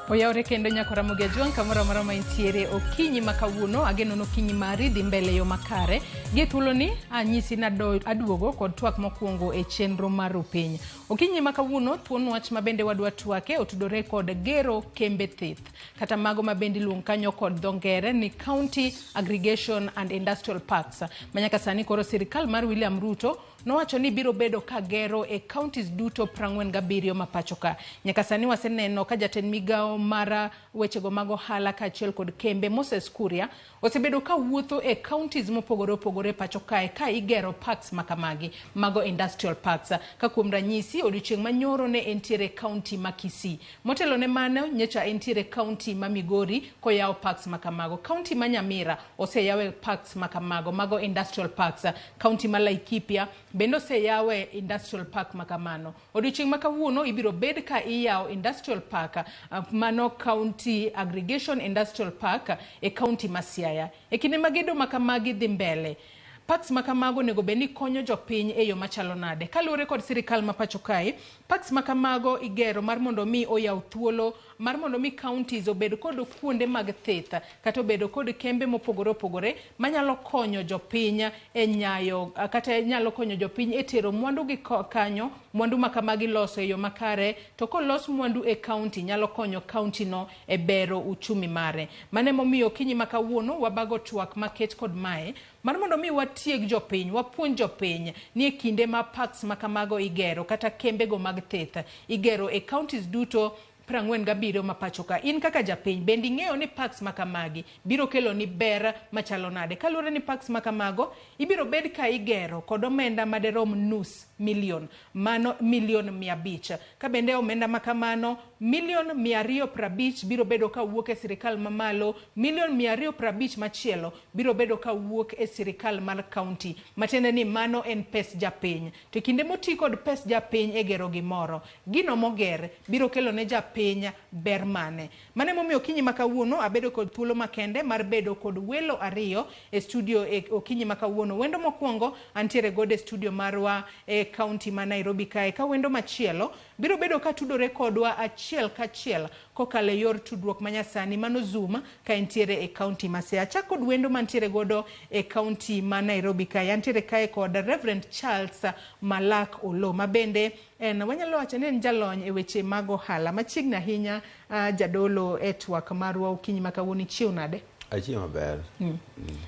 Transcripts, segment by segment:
Oyawre kendo nyako Ramogi Ajwang' kamoro amora ma intiere okinyi ma kawuono ageno ni okinyi mari dhi mbele e yo makare. Gie thuoloni anyisi ni aduogo kod twak mokwongo e chenro mar Rupiny. Okinyi ma kawuono thuon wach ma bende wadwa twake otudore kod gero kembe thith kata mago ma bende iluongo kanyo kod dho ngere ni County Aggregation and Industrial Parks ma nyaka sani koro sirikal mar William Ruto nowacho ni biro bedo ka gero e counties duto 47 ma pacho ka. Nyaka sani waseneno ka jatend migawo mar wechego mag ohala kaachiel kod kembe Moses Kuria osebedo ka wuotho e counties mopogore opogore pacho kae ka igero parks makamagi mago industrial parks. Ka kuom ranyisi odiochieng' manyoro ne entiere county ma Kisii. Motelo ne mano nyocha entiere county ma Migori koyawo parks makamago. County ma Nyamira oseyawe parks makamago mago industrial parks. County ma Laikipia bende oseyawe industrial park makamano. Odiochieng' ma kawuono ibiro bed ka iyawo industrial park mano County Aggregation Industrial Park e county ma Siaya. E kinde ma gedo ma kamagi dhi mbele, parks ma kamago onego bed ni konyo jopiny e yo machalo nade? Kaluwore kod sirikal ma pacho kae, parks ma kamago igero mar mondo mi oyaw thuolo mar mondo mi counties obed kod kuonde mag thith kata obedo kod kembe mopogore opogore manyalo konyo jopiny e nyayo kata nyalo konyo jopiny e tero mwandu gi kanyo, mwandu ma kamagi loso e yo makare to kolos mwandu e county nyalo konyo county no e bero uchumi mare. Mano emomiyo okinyi ma kawuono wabago twak maket kod mae mar mondo mi watieg jopiny, wapuonj jopiny ni e kinde ma parks ma kamago igero kata kembego mag thith igero e counties duto 47 ma pacho ka. In kaka japiny bende ing'eyo ni parks ma kamagi biro kelo ni ber machalo nade? Kaluwore ni parks ma kamago ibiro bed ka igero kod omenda maderom nus milion, mano milion 500. Ka bende omenda ma kamano milion 250 biro bedo ka wuok e sirikal mamalo, milion 250 machielo biro bedo ka wuok e sirikal mar county. Matiende ni mano en pes japiny. To e kinde moti kod pes japiny e gero gimoro, gino moger biro kelo ne japiny ber mane? Mano emomiyo okinyi ma kawuono abedo kod thuolo makende mar bedo kod welo ariyo e studio e okinyi ma kawuono. Wendo mokwongo antiere godo e studio marwa e county ma Nairobi kae, ka wendo machielo biro bedo ka tudore kodwa achiel kachiel kokalo e yor tudruok manyasani mano Zoom ka entiere e county ma Siaya. Achak kod wendo mantiere godo e county ma Nairobi kae. Antiere kae kod Reverend Charles Malak Oloo ma bende en wanyalo wacho ni en jalony e weche mag ohala. Machiegni ahinya jadolo e twak marwa okinyi ma kawuono. Ichiew nade? Achiew maber.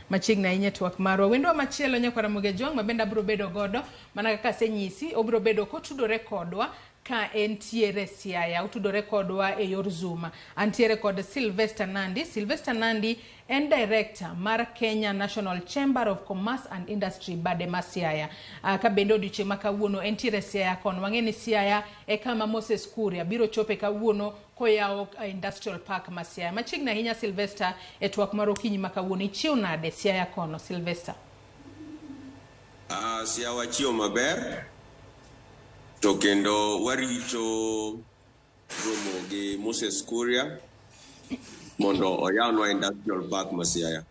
Machiegni ahinya e twak marwa. Wendwa machielo nyakwar Ramogi Ajwang' ma bende abiro bedo godo mana kaka asenyisi, obiro bedo kotudore kodwa ka entiere Siaya, otudore kodwa e yor Zoom. Antiere kod Sylvester Nandi. Sylvester Nandi en director mar Kenya National Chamber of Commerce and Industry bade ma Siaya. Ka bende odiochieng' ma kawuono entiere Siaya kono. Wang'e ni Siaya e kama Moses Kuria biro chope kawuono koyawo Industrial Park ma Siaya. Machiegni ahinya Sylvester e twak mar okinyi ma kawuono. Ichiew nade Siaya kono, Sylvester? Siaya wachiew maber to kendo warito romo gi Moses Kuria mondo oyawnwa Industrial Park ma Siaya.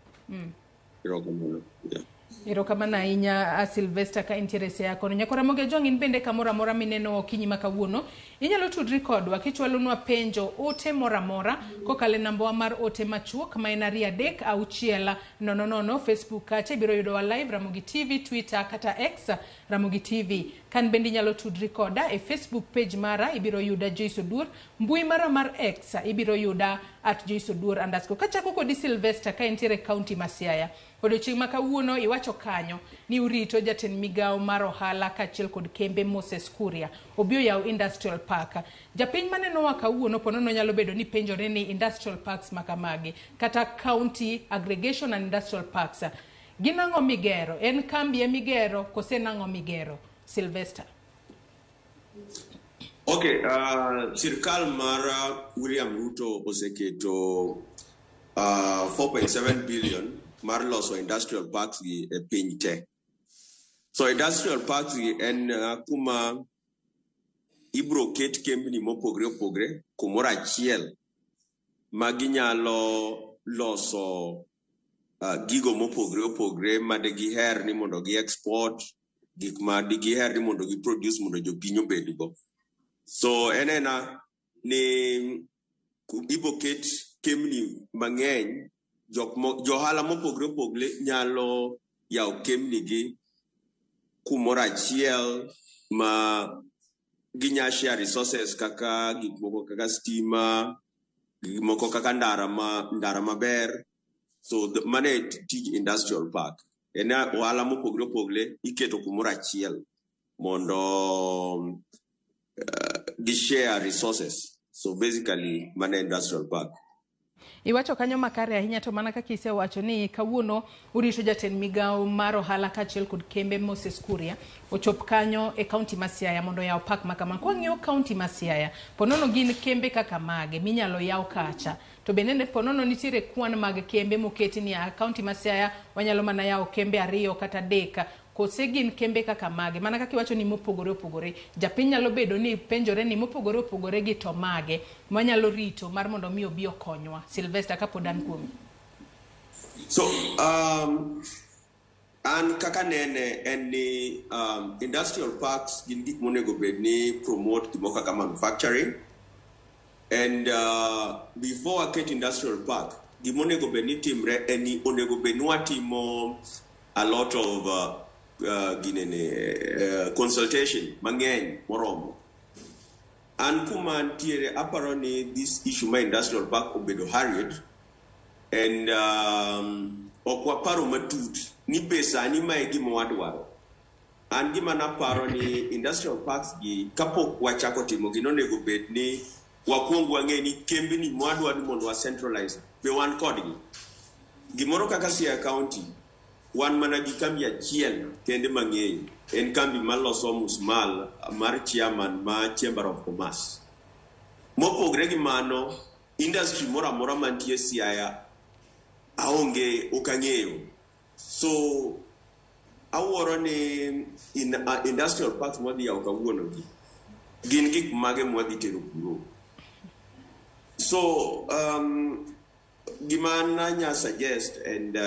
Erokamano. Yeah. Erokamano ahinya Sylvester ka intiere Siaya kono. Nyakwar Ramogi Ajwang' in bende kamoro amora mineno okinyi ma kawuono, inyalo tudri kodwa kichwalonwa penjo, ote moro amora kokalo e nambawa mar ote machuok ma en 2 3 6 0 0. Facebook kacha ibiro yudowa live Ramogi TV, Twitter kata X Ramogi TV. Kan bende inyalo tudri koda e Facebook page mara, ibiro yuda Joyce Oduor. Mbui mara mar X ibiro yuda at Joyce Oduor underscore. Kachako kodi Sylvester ka intiere county ma Siaya. Odiochieng' ma kawuono iwacho kanyo ni urito jatend migawo mar ohala kaachiel kod kembe Moses Kuria obi oyaw Industrial Park. Japiny manenowa kawuono ponono nyalo bedo ni penjore ni industrial parks makamagi kata county aggregation and industrial parks gin ang'o migero? En kambi emigero kose nang'o migero? Sylvester. Okay, sirkal mar William Ruto oseketo 4.7 billion mar loso industrial parks gi e piny te. So industrial parks gi en kuma ibro ket kembni mopogre opogre kumoro achiel ma ginyalo loso gigo mopogre opogre ma digiher ni mondo gi export, gik ma digiher ni mondo gi produce mondo jopiny obedgo. So en ena ni Ibo ket kembni mang'eny, johala mopogre opogre nyalo yawo kembni gi kumoro achiel ma ginya share resources kaka gik moko kaka stima, gik moko kaka ndara maber. So mano e tij industrial park. En ohala mopogre opogre iketo kumoro achiel mondo gi share resources. So basically mano e industrial park. Iwacho kanyo makare ahinya, to mana kaka isewacho ni kawuono urito jatend migawo mar ohala kaachiel kod kembe Moses Kuria ochop kanyo e kaunti ma Siaya mondo oyaw park ma kama. Kwang'iyo kaunti ma Siaya, ponono gin kembe kaka mage minyalo yaw kacha, to bende ponono nitiere kwan mag kembe moketi ni a kaunti ma Siaya wanyalo mana yawo kembe 2 kata 3, kose gin kembe kaka mage? Mana kaka iwacho ni mopogore opogore, japiny nyalo bedo ni penjore ni mopogore opogore gi to mage mwanyalo rito mar mondo mi obi okonywa. Sylvester, kapod an kuomi. So an kaka nene en ni industrial parks gin gik monego bed ni promote gimoro kaka manufacturing, and before waket industrial park, gimonego bed ni timre en ni onego bed ni watimo a lot of ginene consultation mang'eny moromo. An kuma ntiere aparo ni this issue ma industrial park obedo hurried, and ok waparo matut ni be sani mae gima wadwaro. An gima naparo ni industrial parks gi kapok wachako timo gi nonego bed ni wakwong wang'e ni kembni mwadwa ni mondo wa centralize be wan kodgi. Gimoro kaka Siaya County, wan mana gi kambi achiel kende mang'eyo, en kambi maloso musmal mar chairman ma Chamber of Commerce. Mopogre gi mano, industry moro amora mantie Siaya aonge, ok ang'eyo. So awuoro ni in industrial parks mwadhi yawo kawuono gi gin gik mage mwadhi tero kuro. So gima nanya suggest and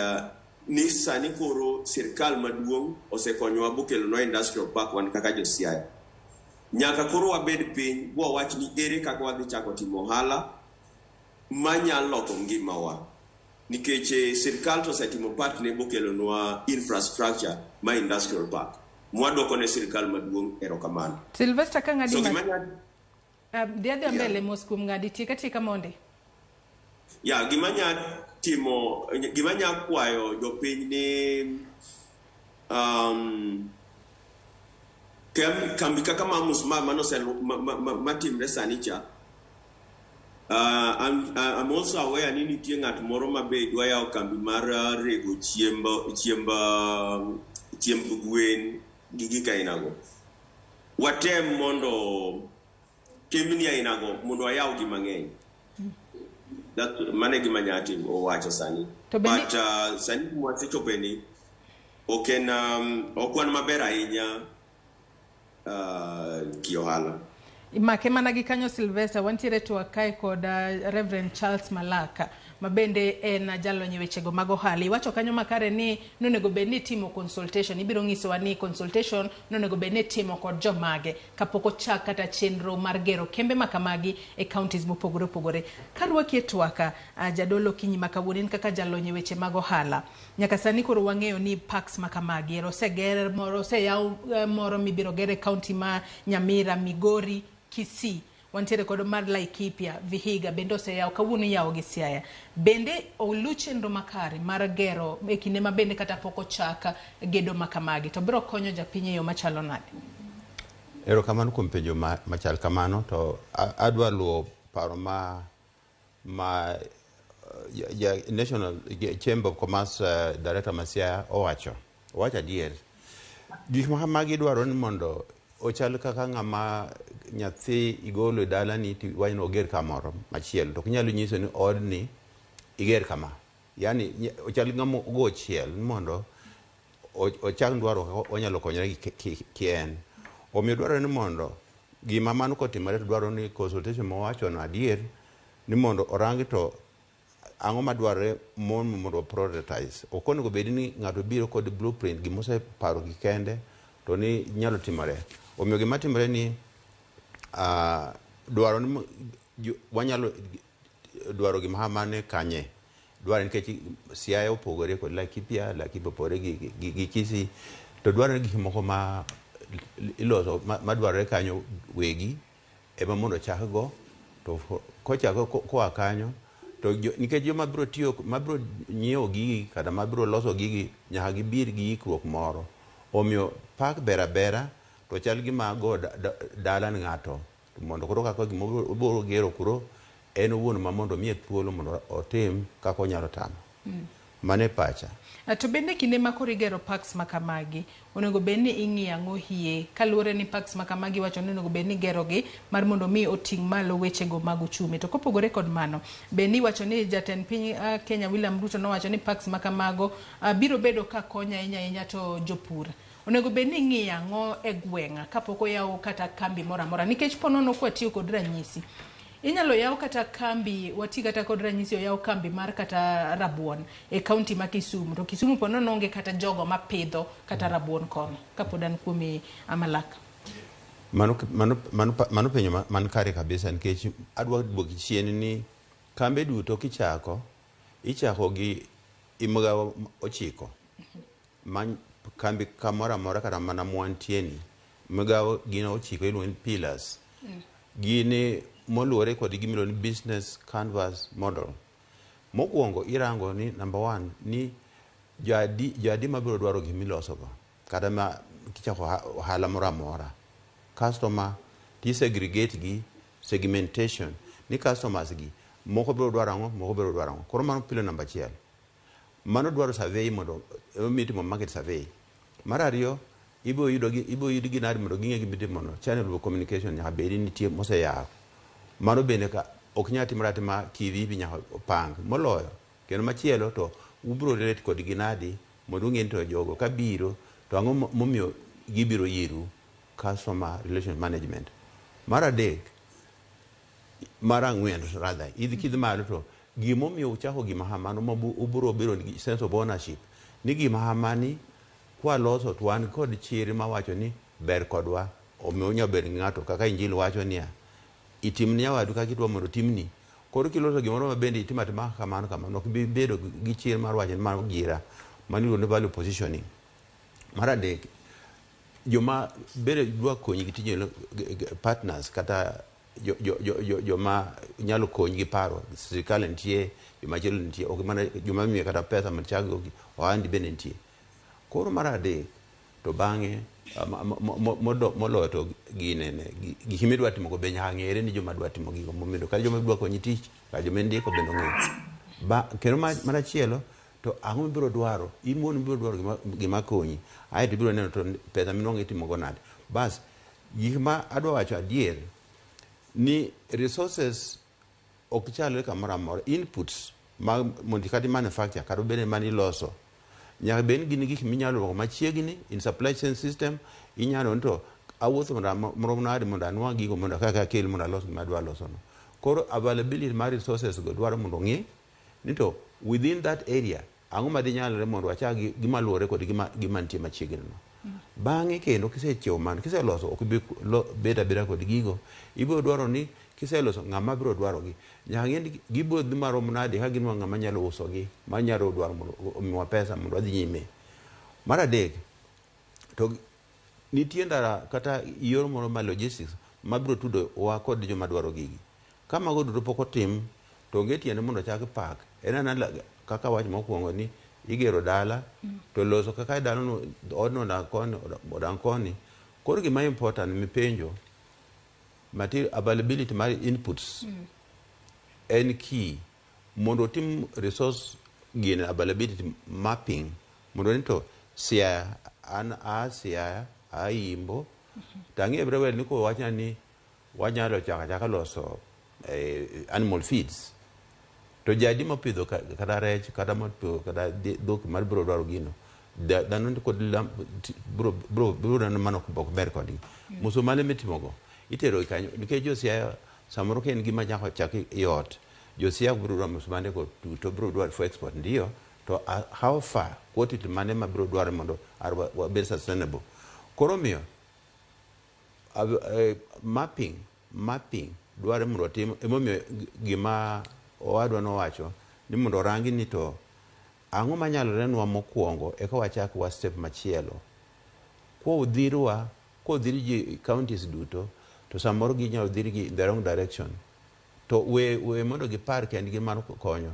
ni sani koro sirkal maduong' osekonyowa bokelonwa industrial park, wan kaka jo Siaya nyaka koro wabed piny bwawach ni ere kaka wadhi chako timo ohala manyalo loko ngimawa, nikech sirkal to osetimo part ne bokelonwa infrastructure ma industrial park. Mwadwoko ne sirkal maduong' erokamano. Sylvester, ka ng'adi, so dhi adhiya mbele mos kuom ng'adi, tiek atieka monde. Ya, gima nya timo, gima nya kwayo jopiny ni kambi kaka ma musmal manose matimre sani cha, I'm also aware ni nitie ng'at moro ma be dwa yawo kambi mar rego chiemb gwen gi gik ainago. Watem mondo kembni ainago mondo wayaw gi mang'eny. Mano e gima anya timo wacho sani. But sani kuma wasechope ni ok en ok wan maber ahinya ki ohala. Make mana gi kanyo, Sylvester, wantiere twak kae kod Reverend Charles Malaka ma bende en jalony e wechego mag ohala. Iwacho kanyo makare ni nonego bed ni itimo consultation. Ibiro nyisowa ni consultation nonego bed ni itimo kod jomage kapok ochak kata chenro mar gero kembe makamagi e counties mopogore opogore. Karwaki e twaka, jadolo, kinyi ma kawuono in kaka jalony e weche mag ohala. Nyaka sani koro wang'eyo ni parks makamagi ero oseger moro, oseyaw moro mibiro ger e county ma Nyamira, Migori, Kisii. Wantiere kod mar Laikipia, Vihiga bende oseyaw, kawuono iyawo gi Siaya. Bende olu chenro makare mar gero e kinde ma bende kata pok ochak gedo makamagi, to biro konyo japiny e yo machalo nade? Erokamano kuom penjo machal kamano, to adwa luwo paro ma ja National Chamber of Commerce Director ma Siaya owacho. Owacho adier. Gik ma kamagi dwaro ni mondo ochal kaka ng'ama nyathi igolo e dalani to iwacho ni oger kamoro machielo, to ok inyalo nyiso ni odni iger kama. Yani ochal ng'ama ogo chiel ni mondo ochak dwaro kaka onyalo konyore gi en. Omiyo dwarore ni mondo gima mano kotimore to dwaro ni consultation mowachono adier ni mondo orang to ang'o madwarore mondo prioritize. Ok onego bed ni ng'ato biro kod blueprint gimoseparo gi kende to ni nyalo timore. Omiyo gima timore ni dwaro ni wanyalo dwaro gima kamano kanye. Dwarore nikech Siaya opogore kod Laikipia, Laikipia opogore gi Kisii, to dwarore gik moko ma iloso madwarore kanyo wegi ema mondo ochak go to kochako koa kanyo to nikech joma biro tiyo mabiro nyiewo gigi kata mabiro loso gigi nyaka gibir gi ikruok moro. Omiyo park ber abera to chal gima go dala ni ng'ato mondo koro kaka gima obiro gero kuro en owuon ma mondo omiye thuolo mondo otim kaka onyalo tamo. Mano e pacha. To bende kinde ma koro igero parks ma kamagi, onego bed ni ing'iyo ang'o hie? Kaluwore ni parks ma kamagi iwacho ni onego bed ni igerogi mar mondo mi oting' malo wechego mag uchumi. To kopogore kod mano, bende iwacho ni jatend piny Kenya William Ruto nowacho ni parks ma kamago biro bedo ka konyo ahinya ahinya to jopur. Onego bed ni ing'iyo ang'o e gweng' kapok oyaw kata kambi moro amora? Nikech ponono kwatiyo kod ranyisi, inyalo yaw kata kambi, wati kata kod ranyisi oyaw kambi mar kata rabuon e kaunti ma Kisumu. To Kisumu ponono onge kata jogo mapidho kata rabuon kono. Kapod an kuomi Amalak. Mano penjo man kare kabisa nikech adwa duoki chien ni kambe duto kichako, ichako gi migawo 9. Ma kambi kamoro amora kata mana mwantie ni, migawo gin 9 iluongo ni pillars. Gini moluwore kod gima iluongo ni business canvas model. Mokwongo irango ni number 1 ni jadi mabiro dwaro gimiloso go kata ma kichako ohala moro amora. Customer ti segregate gi segmentation ni customers gi moko biro dwaro ang'o, moko biro dwaro ang'o. Koro mano pillar namba 1. Mano dwaro survey mondo mitimo market survey. Mar ariyo, ibiro yudo gi nadi mondo ging'e gima itimo no. Channel of communication nyaka bed ni nitie moseyaw. Mano bende ka ok nyal timore atima kivipi nyaka opang moloyo. Kendo machielo to ubiro relate kodgi nadi mondo ung'e ni to jogo kabiro to ang'o momiyo gibiro iru, customer relation management. Mar adek, mar ang'wen rather, idhi kidhi malo to gimomiyo uchako gima kamano ma ubiro bedo gi sense of ownership ni gima kamani kwaloso to wan kod chir mawacho ni ber kodwa, omiyo unyalo bedo gi ng'ato kaka Injili wacho niya, itim ne nyawadu kaka idwa mondo otimni. Koro kiloso gimoro ma bende itimo atima kamano kamano, ok bi bedo gi chir mar wacho ni mano gira, mano iluongo ni value positioning. Mar adek, joma bende dwa konyi gi tije partners kata joma nyalo konyi gi paro, sirikal nitie, joma chielo nitie, ok mana joma miyo kata pesa mondo ichak go ohandi bende nitie. Koro mar adek to bang'e moloyo to ginene gik midwa timo go be nyaka ng'ere ni joma dwa timo gigo momiyo kata joma dwa konyi tich kata joma indiko bende ong'eyo. Kendo mar achielo to ang'o mibiro dwaro, in wuon ibiro dwaro gima konyi, aeto ibiro neno to pesa minwang'o itimo go nade. Bas gik ma adwa wacho adier ni resources ok chalre kamoro amora. Inputs ma mondo kata manufacture kata obed mani iloso nyaka bed ni gin gik minyalo luoko machiegni in supply chain system. Inyalo ni to awuotho mondo marom nade mondo anwang' gigo mondo kaka akel mondo alos gima adwa loso no. Koro availability mar resources go dwaro mondo ong'i ni to within that area ang'o ma dinyalre mondo wachak gima luwore kod gima nitie machiegni no. Bang'e kendo kisechiewo mano, kiseloso ok bi bet abeda kod gigo, ibiro dwaro ni kiseloso ng'ama biro dwaro gi. Nyaka ng'e ni gibiro dhi marom nade ka ginwang'o ng'ama nyalo uso gi, ma nyalo dwaro mondo omiwa pesa mondo wadhi nyime. Mar adek, to nitie ndara kata yor moro mar logistics mabiro tudo wa kod joma dwaro gigi. Ka mago duto pok otim, to onge tiende mondo ochak park. En ana kaka wach mokwongo ni igero dala, to loso kaka dalano, odno odak koni, odak koni. Koro gima important mipenjo, material availability mar inputs en key mondo otim resource gin availability mapping mondo ni to Siaya, an a Siaya, a Imbo, to ang'eyo very well ni kowachna ni wanyalo chako achaka loso animal feeds to jadi mopidho kata rech kata mopidho kata dhok mar biro dwaro gino dhano kod biro neno mano ok ber kodgi. Musumali mitimogo itero kanyo nikech jo Siaya samoro ka en gima nyaka chak i ot, jo Siaya biro dwaro musumande go to biro dwaro for export ndiyo, to how far quantity mane ma biro dwaro mondo wabed sustainable. Koro omiyo mapping dwaro mondo watim, emomiyo gima owadwa nowacho ni mondo orangi ni to ang'o manyalore nwa mokwongo eka wachak wa step machielo. Kodhirwa, kodhir ji counties duto, to samoro ginyalo dhirgi in the wrong direction. To we mondo gipar kendgi mar konyo.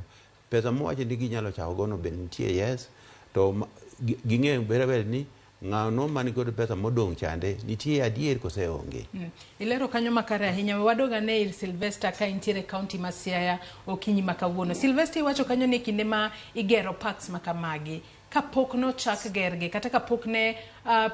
Pesa mowacho ni ginyalo chako gono be nitie, yes. To ging'e very well ni ng'ano man kod pesa modong' chande nitie adier kose onge. Ilero kanyo makare ahinya. We wadog ane ir Sylvester ka intiere county ma Siaya okinyi ma kawuono. Sylvester, iwacho kanyo ni kinde ma igero parks ma kamagi, kapok nochak gergi kata kapok ne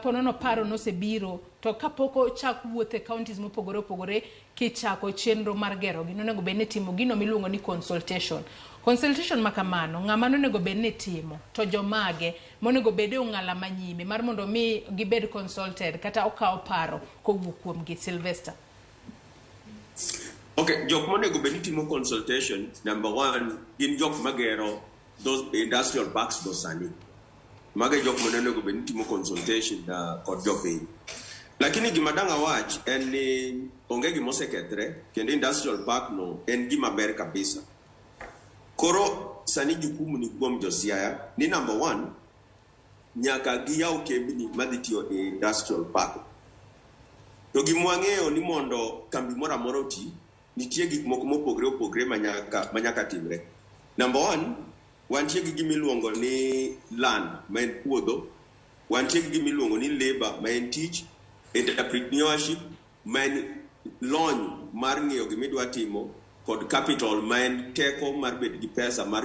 ponono paro nosebiro, to kapok ochak wuoth e counties mopogore opogore kichako chenro mar gerogi, nonego bed ni itimo gino miluongo ni consultation. Consultation ma kamano, ng'ama nonego bed ni timo, to jomage monego bed e ong'ala manyime mar mondo mi gibed consulted kata okaw paro kowuok kuomgi? Sylvester. Okay, jok monego bed ni timo consultation, number one, gin jok magero those industrial parks go sani. Mago e jok monego bed ni timo consultation kod jopiny. Lakini gima dang' awach en ni onge gima osekethre kendo industrial park no en gima ber kabisa. Koro sani jukumu ni kuom jo Siaya ni number one, nyaka giyaw kembni madhi tiyo e industrial park. To gima wang'eyo ni mondo kambi moro amora oti, nitie gik moko mopogre opogre manyaka timre. Number one, wantie gi gima iluongo ni land ma en puodho, wantie gi gima iluongo ni labor ma en tich, entrepreneurship ma en lony mar ng'eyo gima idwa timo, kod capital ma en teko mar bet gi pesa mar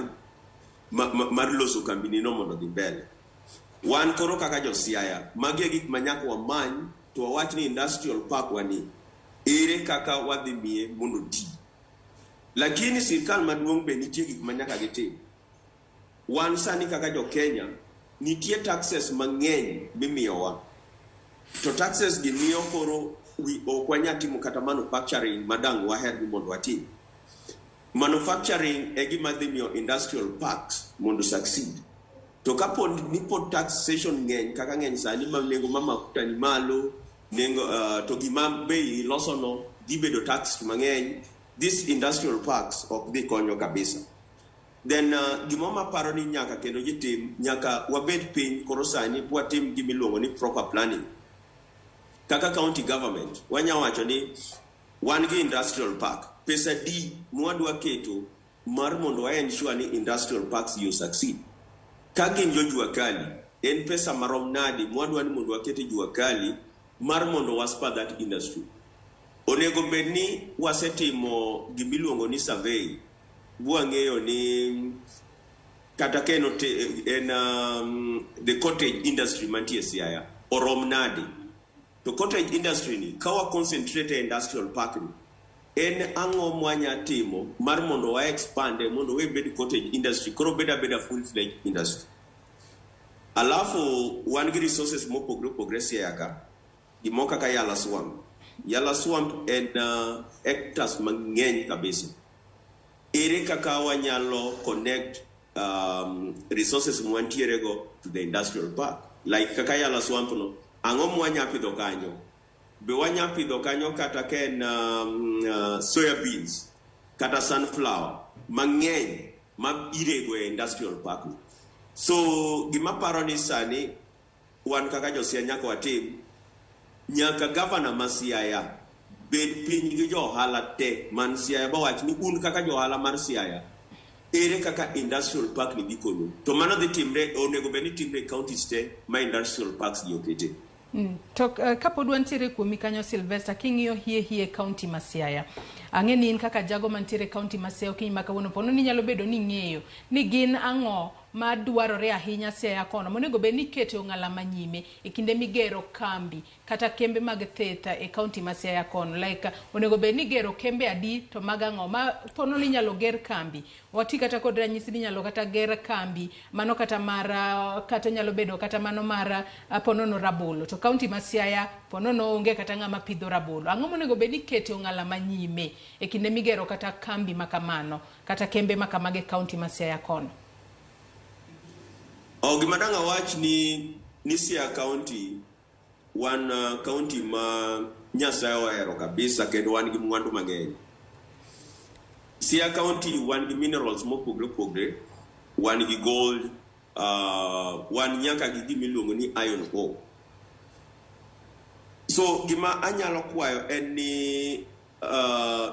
loso kambini no mondo dhi mbele. Wan koro kaka jo Siaya, magi e gik ma nyaka wamany to wawach ni industrial park wani ere kaka wadhi miye mondo oti. Lakini sirkal maduong' be nitie gik ma nyaka gitim. Wan sani kaka jo Kenya, nitie taxes mang'eny mimiyowa. To taxes gi miyo koro ok wanyal timo kata manufacturing madang' waher ni mondo watim. Manufacturing e gima dhi miyo industrial parks mondo succeed. To kapo ni pod taxation ng'eny kaka ng'eny sani ma nengo ma mafuta ni malo, nengo to gima bei iloso no dhi bedo tax mang'eny, these industrial parks ok dhi konyo kabisa. Then gima maparo ni nyaka kendo jitim, nyaka wabed piny koro sani watim gima iluongo ni proper planning. Kaka county government, wanya wacho ni wan gi industrial park, pesa di mwadwa keto mar mondo wa ensure ni industrial parks you succeed. Ka gin jo jua kali, en pesa marom nadi mwadwa ni mondo waket e jua kali mar mondo wa spur that industry. Onego bed ni wasetimo gimiluongo ni survey, bwang'eyo ni kata ka en the cottage industry mantie Siaya orom nade. To cottage industry ni, ka wa concentrate e industrial park ni, en ang'o mwanya timo mar mondo wa expand mondo we bed cottage industry, koro bed abeda full fledged industry. Alafu wan gi resources mopogre opogre Siaya ka, gimoro kaka Yala Swamp. Yala Swamp en hectares mang'eny kabisa. Ere kaka wanyalo connect resources mwantiere go to the industrial park? Like kaka Yala Swamp no, ang'o mwanya pidho kanyo? Be wanya pidho kanyo kata ka en soya beans, kata sunflower mang'eny ma irego e industrial park no. So gima paro ni sani wan kaka jo Siaya nyaka watim, nyaka governor ma Siaya bed piny gi jo ohala te man Siaya bawach ni un kaka jo ohala mar Siaya, ere kaka industrial park ni dhi konyo. To mano dhi timre, onego bed ni timre e counties te ma industrial parks gi okete. To kapod wantiere kuomi kanyo Sylvester, king'iyo hie hie county ma Siaya, ang'e ni in kaka jago mantiere county ma Siaya okinyi ma kawuono, pono ni nyalo bedo ni ing'eyo ni gin ang'o ma dwarore ahinya Siaya kono monego bed ni ikete ong'ala manyime e kinde migero kambi kata kembe mag thieth e county ma Siaya kono. Like onego bed ni igero kembe adi to mag ang'o ma pono ni inyalo ger kambi, wati kata kod ranyisi ni inyalo kata ger kambi mano kata mar kata nyalo bedo kata mano mar ponono rabolo, to county ma Siaya ponono onge kata ng'ama pidho rabolo. Ang'o monego bed ni ikete ong'ala manyime e kinde migero kata kambi ma kamano kata kembe ma kamago e county ma Siaya kono? O gima dang' awach ni Siaya County wan county ma Nyasaye ohero kabisa kendo wan gi mwandu mang'eny. Siaya County wan gi minerals mopogre opogre, wan gi gold, wan nyaka gi gima iluongo ni iron ore. So gima anyalo kwayo en ni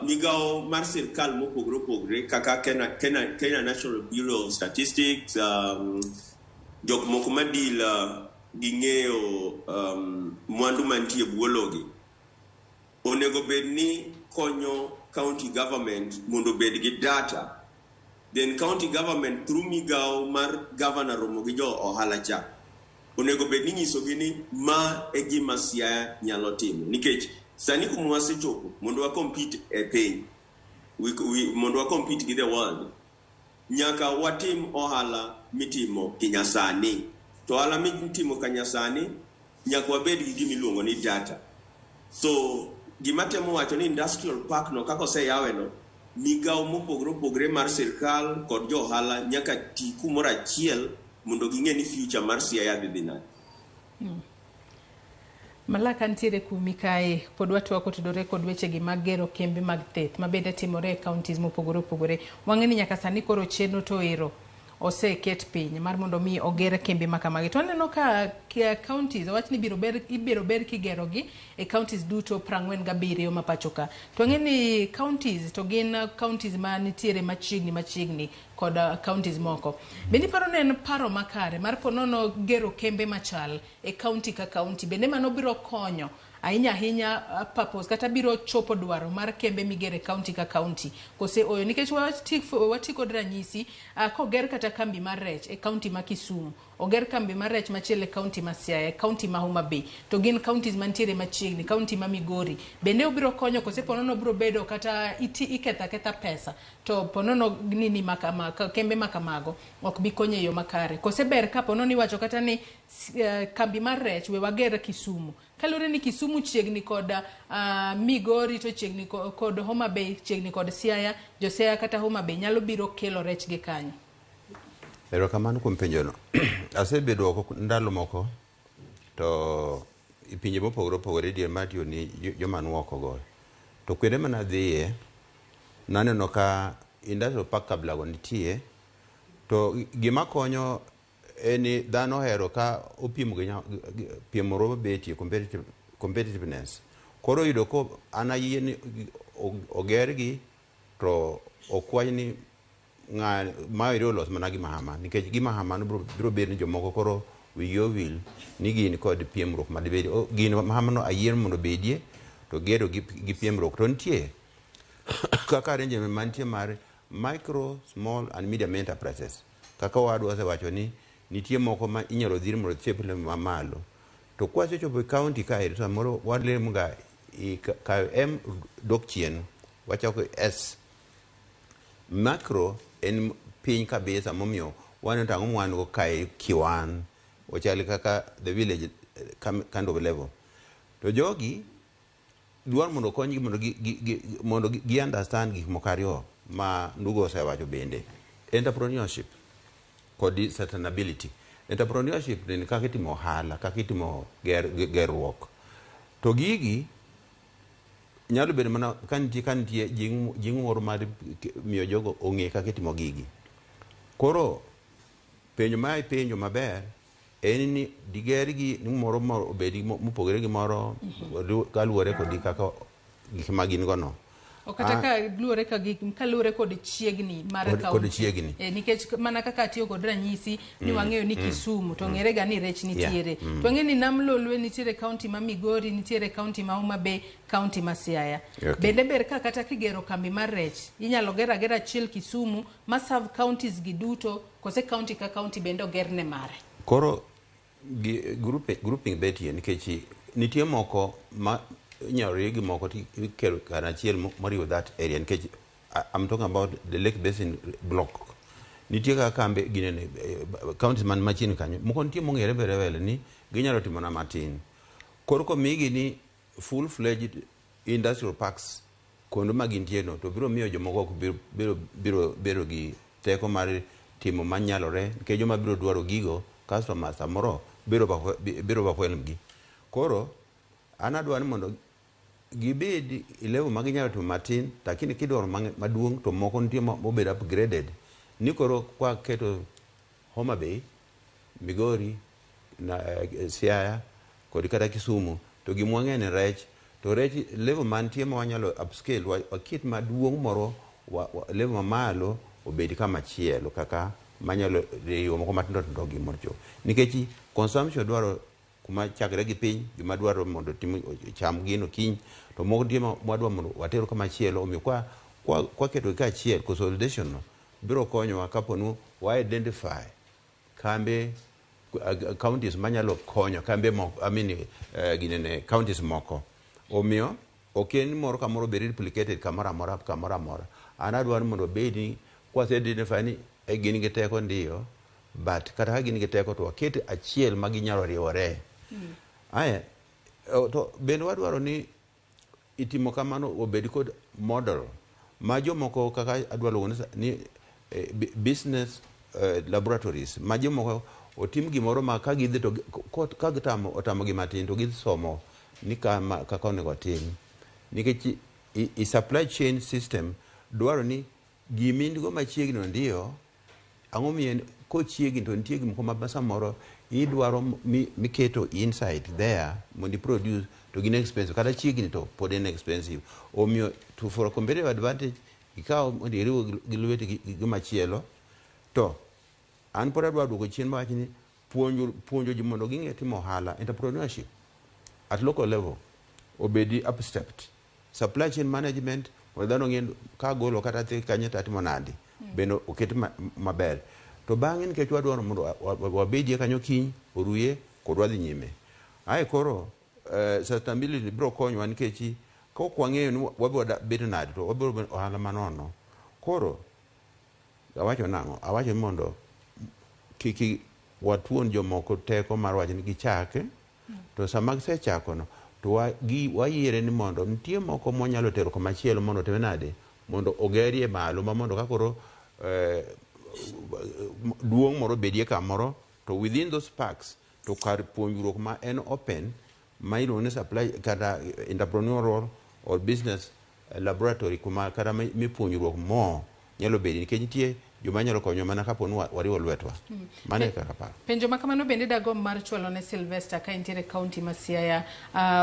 migawo mar sirkal mopogre opogre kaka Kenya National Bureau of Statistics, jok moko ma deal gi ng'eyo mwandu mantie e bwo logi, onego bed ni konyo county government mondo obed gi data. Then county government through migawo mar governor romo gi jo ohala cha, onego bed ni nyisogi ni ma e gima Siaya nyalo timo. Nikech sani kuma wasechopo mondo wa compete e piny, mondo wa compete gi the world, nyaka watim ohala mitimo kinyasani. To ohala mitimo kanyasani, nyaka wabed gi gima iluongo ni data. So gima temo wacho ni industrial park no kaka oseyawe no, migawo mopogore opogore mar sirkal kod jo ohala nyaka ti kumoro achiel mondo ging'e ni future mar Siaya dhi dhi nade. Malaka nitiere kumi kae pod watwak kotudore kod wechegi mag gero kembe mag thieth ma bende timore e counties mopogore opogore. Wang'e ni nyaka sani koro chenro to ero oseket piny mar mondo mi oger kembe ma kamagi. To waneno ka counties owach ni ibiro ber kigerogi e counties duto 47 ma pacho ka. To wang'e ni counties to gin counties ma nitiere machiegni machiegni kod counties moko. Bende iparo ni en paro makare mar ponono gero kembe machal e county ka county? Bende mano biro konyo ahinya ahinya purpose kata biro chopo dwaro mar kembe migero e county ka county kose oyo? Nikech wati kod ranyisi, koger kata kambi mar rech e county ma Kisumu, oger kambi mar rech machielo e county ma Siaya, e county ma Homa Bay, to gin counties mantiere machiegni, county ma Migori, bende obiro konyo kose ponono biro bedo kata iketho aketha pesa to ponono nini makama, kembe makamago ok bi konyo e yo makare? Kose ber ka ponono iwacho kata ni kambi mar rech we wager Kisumu, kaluwore ni Kisumu chiegni kod Migori to chiegni kod Homa Bay, chiegni kod Siaya, jo Siaya kata Homa Bay nyalo biro kelo rech gi kanyo. Erokamano kuom penjono. Asebedo oko ndalo moko to e pinje mopogore opogore dier mar tiyo ni joma nuoko go. To kuonde mane adhiye, naneno ka industrial park kabila go nitie, to gima konyo en ni dhano ohero ka opimo gi piem moro betie competitiveness. Koro yudo ko an ayie ni ogergi to ok wach ni ng'a ma eri olos mana gima hama, nikech gima hama no biro bedo ni jomoko koro wigi owil ni gin kod piemruok madibedi. Gin ma no ayie mondo obedie to gero gi piemruok to nitie kaka arrangement mantie mar micro, small and medium enterprises. Kaka owadwa osewacho ni nitie moko ma inyalo dhir mondo chop level mamalo. To kwasechopo e county kae to samoro walemo ga ka M dok chien wachako S. Macro en piny kabisa momiyo waneno to ang'o mwan go kae kiwan ochal kaka the village kind of level. To jogi dwaro mondo okonygi mondo gi understand gik moko ariyo ma ndugu osewacho bende. Entrepreneurship kod sustainability. Entrepreneurship en kaka itimo ohala, kaka itimo gerruok. To gigi nyalo bedo mana ka nitie jing' moro mar miyo jogo ong'e kaka itimo gigi. Koro penjo ma ipenjo maber en ni digergi ni moro obedi mopogore gi moro kaluwore kod kaka gik ma gin go no. O kata ka luwore ka gik kaluwore kod chiegni mar Kod county. chiegni. Nikech mana kaka atiyo kod ranyisi ni wang'eyo ni Kisumu to ng'ere ga ni rech nitiere. To wang'eyo ni Nam Lolwe nitiere county ma Migori, nitiere county ma Homa Bay, county ma Siaya. Bende ber ka kata kigero kambi mar rech, inyalo ger agera achiel Kisumu ma serve counties gi duto, kose county ka county bende oger ne mare. Koro gi, grouping betie nikech nitie moko ma inyalo riw gi moko to ikelo karachiel moriwo that area nikech I'm talking about the Lake Basin block. Nitie kaka kambe ginene, counties man machiegni kanyo moko nitie mong'ere very well ni ginyalo timo na matin. Koro komigi ni full fledged industrial parks kuonde ma gintie no to biro miyo jomoko ok biro bedo gi teko mar timo manyalore nikech joma biro dwaro gigo customers samoro biro overwhelm gi. Koro an adwa ni mondo Gibed e level ma ginyalo timo matin, lakini kidwaro maduong' to moko nitie mobedo upgraded. Ni koro kwa keto Homa Bay, Migori, na, Siaya kod kata Kisumu to gima wang'eyo ni rech to rech level mantie ma wanyalo upscale waket maduong' moro level mamalo obed kama chielo kaka manyalo riwo moko matindo tindo gi moro chop nikech consumption dwaro kuma chakre gi piny joma dwaro mondo tim cham gino kiny to moko nitie mwadwa mondo water kama chielo. Omiyo kwa keto gi kaachiel, consolidation no biro konyowa kapo ni wa identify kambe, counties manyalo konyo kambe moko, I mean, ginene counties moko. Omiyo ok en moro ka moro bed replicated kamoro amora kamoro amora. An adwaro ni mondo obed ni kwase identify ni gin gi teko ndiyo, but kata ka gin gi teko to waket achiel ma ginyalo riwore. Aya, to bende wadwaro ni itimo kamano obed kod model ma jomoko kaka adwa luongo ni business laboratories ma jomoko otim gimoro ma ka gidhi to ka gitamo otamo gi matin to gidhi somo ni kama kaka onego otim, nikech i supply chain system dwaro ni gimi in go machiegni ndiyo. Ang'o miyo kochiegni to nitie gimoko ma samoro idwaro miketo inside there mondo i produce to gin expensive, kata chiegni to pod en expensive. Omiyo to for a competitive advantage ikaw mondo iriw gi lweti gi machielo. To an pod adwa duoko chien mawach ni puonjo ji mondo ging'e timo ohala, entrepreneurship at local level, obedi upstepped supply chain management mondo dhano ong'e ka golo kata thi kanye to atimo nade, bende oket maber. To bang'e nikech wadwaro mondo wabedie kanyo kiny oruye kod wadhi nyime ae koro sustainability biro konyowa, nikech ka ok wang'eyo ni wabiro bedo nade to wabiro bedo ohala manono. Koro awacho nang'o? Awacho ni mondo kik watuon jomoko teko mar wacho ni gichak, to sama gisechako no to wayiere ni mondo nitie moko mwanyalo tero kamachielo mondo otime nade mondo ogerie malo ma mondo ka koro duong' moro bedie kamoro to within those parks to kar puonjruok ma en open ma iluongo ni supply kata entrepreneurial or business laboratory kuma kata mipuonjruok mo nyalo bedo, nikech nitie joma nyalo konyo mana kapo ni wariwo lwetwa. Mano e kaka paro. Penjo ma kamano bende dagomb mar chwalo ne Sylvester ka entiere kaunti ma Siaya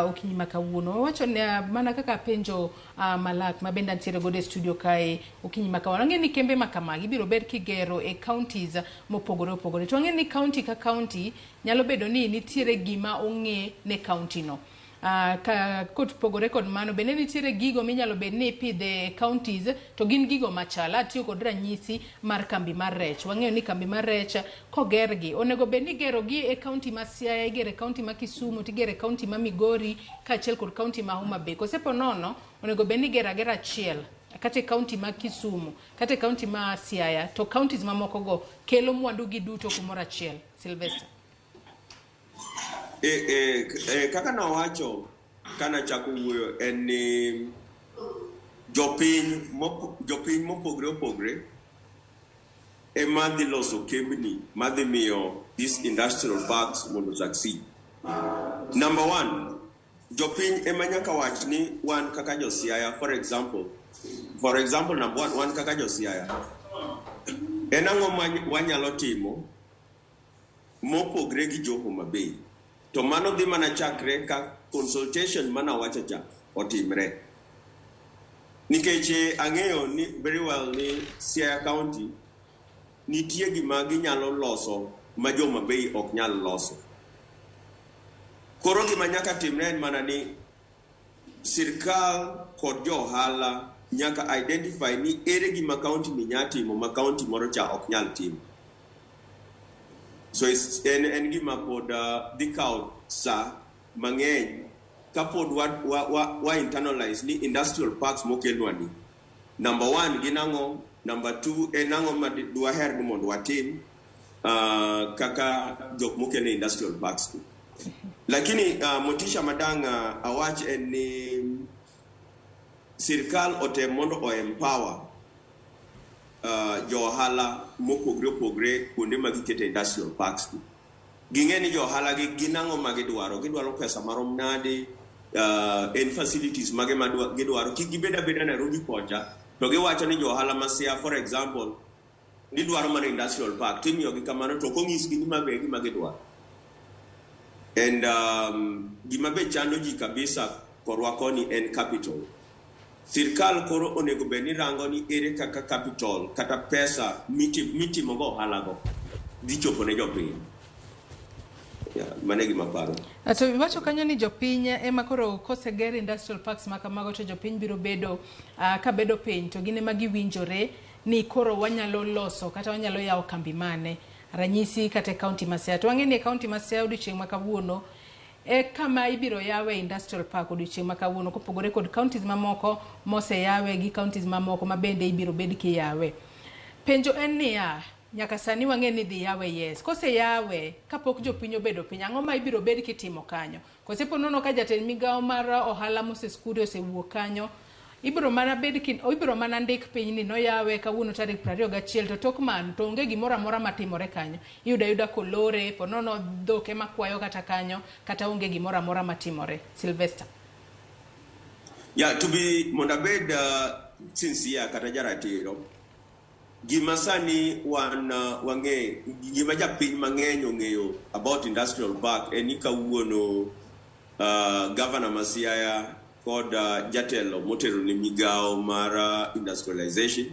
okinyi ma kawuono. Wawacho ni mana kaka penjo Malak ma bende antiere godo e studio kae okinyi ma kawuono. Ang'e ni kembe ma kamagi biro ber kigero e counties mopogore opogore. To ang'e ni county ka county nyalo bedo ni nitiere gima ong'e ne county no. Ka kopogore kod mano bende nitiere gigo minyalo bed ni ipidhe e counties to gin gigo machal. Atiyo kod ranyisi mar kambi mar rech. Wang'eyo ni kambi mar rech kogergi onego bed ni igerogi e county ma Siaya, igero e county ma Kisumu, tigero e county ma Migori kaachiel kod county ma Homa Bay. Kose po nono onego bed ni igero agera achiel kata e county ma Kisumu kata e county ma Siaya to counties mamoko go kelo mwandu gi duto kumoro achiel. Sylvester. Kaka nawacho kanachako wuoyo en ni jopiny mopogre opogre ema dhi loso kembni madhi miyo these industrial parks mondo succeed. Number one, jopiny ema nyaka wach ni wan kaka jo Siaya, for example, number one, wan kaka jo Siaya, en ang'o ma wanyalo timo mopogre gi jo Homa Bay? To mano dhi mana chakre ka consultation manawacho cha otimre. Nikech ang'eyo ni very well ni Siaya County nitie gima ginyalo loso ma jo Homa Bay ok nyal loso. Koro gima nyaka timre en mana ni sirkal kod jo ohala nyaka identify ni ere gima county ni nya timo ma county moro cha ok nyal timo. So en gima pod dhi kawo sa mang'eny kapod wa internalize ni industrial parks mokelnwa ni. Number one, gin ang'o? Number two, en ang'o ma dwaher ni mondo watim kaka jok mokelne industrial parks ni. Lakini motisha madang' awach en ni sirkal otem mondo o empower jo ohala mopogre opogre kuonde ma gikete industrial parks ni. Ging'e ni jo ohala gi gin ang'o ma gidwaro, gidwaro pesa marom nade, En facilities mage ma gidwaro, kik gibed abeda Nairobi kocha to giwacho ni jo ohala ma Siaya, for example, ni dwaro mana industrial park, timiyogi kamano to ok onyisgi ni mago e gima gidwaro. And gima be chando ji kabisa korwa koni en capital. Sirkal koro onego bed ni rango ni ere kaka capital kata pesa mitimogo ohalago dhi chopo ne jopiny. Yeah, mano e gima aparo. To iwacho kanyo ni jopiny ema koro koseger industrial parks ma kamago to jopiny biro bedo ka bedo piny to gin ema giwinjore ni koro wanyalo loso kata wanyalo yawo kambi mane, ranyisi kata e kaunti ma Siaya. To wang'e ni e kaunti ma Siaya odiochieng' ma kawuono e kama ibiro yawe industrial park odiochieng' ma kawuono, kopogore kod counties mamoko moseyawe gi counties mamoko ma bende ibiro bed kiyawe. Penjo en niya, nyaka sani wang'e ni dhi yawe, yes. Koseyawe, kapok jopiny obedo piny, ang'o ma ibiro bed kitimo kanyo? Kose po nono ka jatend migawo mar ohala Moses Kuria osewuok kanyo, ibiro mana bed ki, ibiro mana ndik piny ni noyawe kawuono tarik 21, to tok mano to onge gimoro amora matimore kanyo. Iyudo ayuda kolore, po nono dhok ema kwayo kata kanyo, kata onge gimoro amora matimore. Sylvester. Yeah, to be mondo abed sincere kata jaratiro, gima sani wan wang'e, gima japiny mang'eny ong'eyo about industrial park en ni kawuono governor ma Siaya kod jatelo motelo ne migawo mar industrialization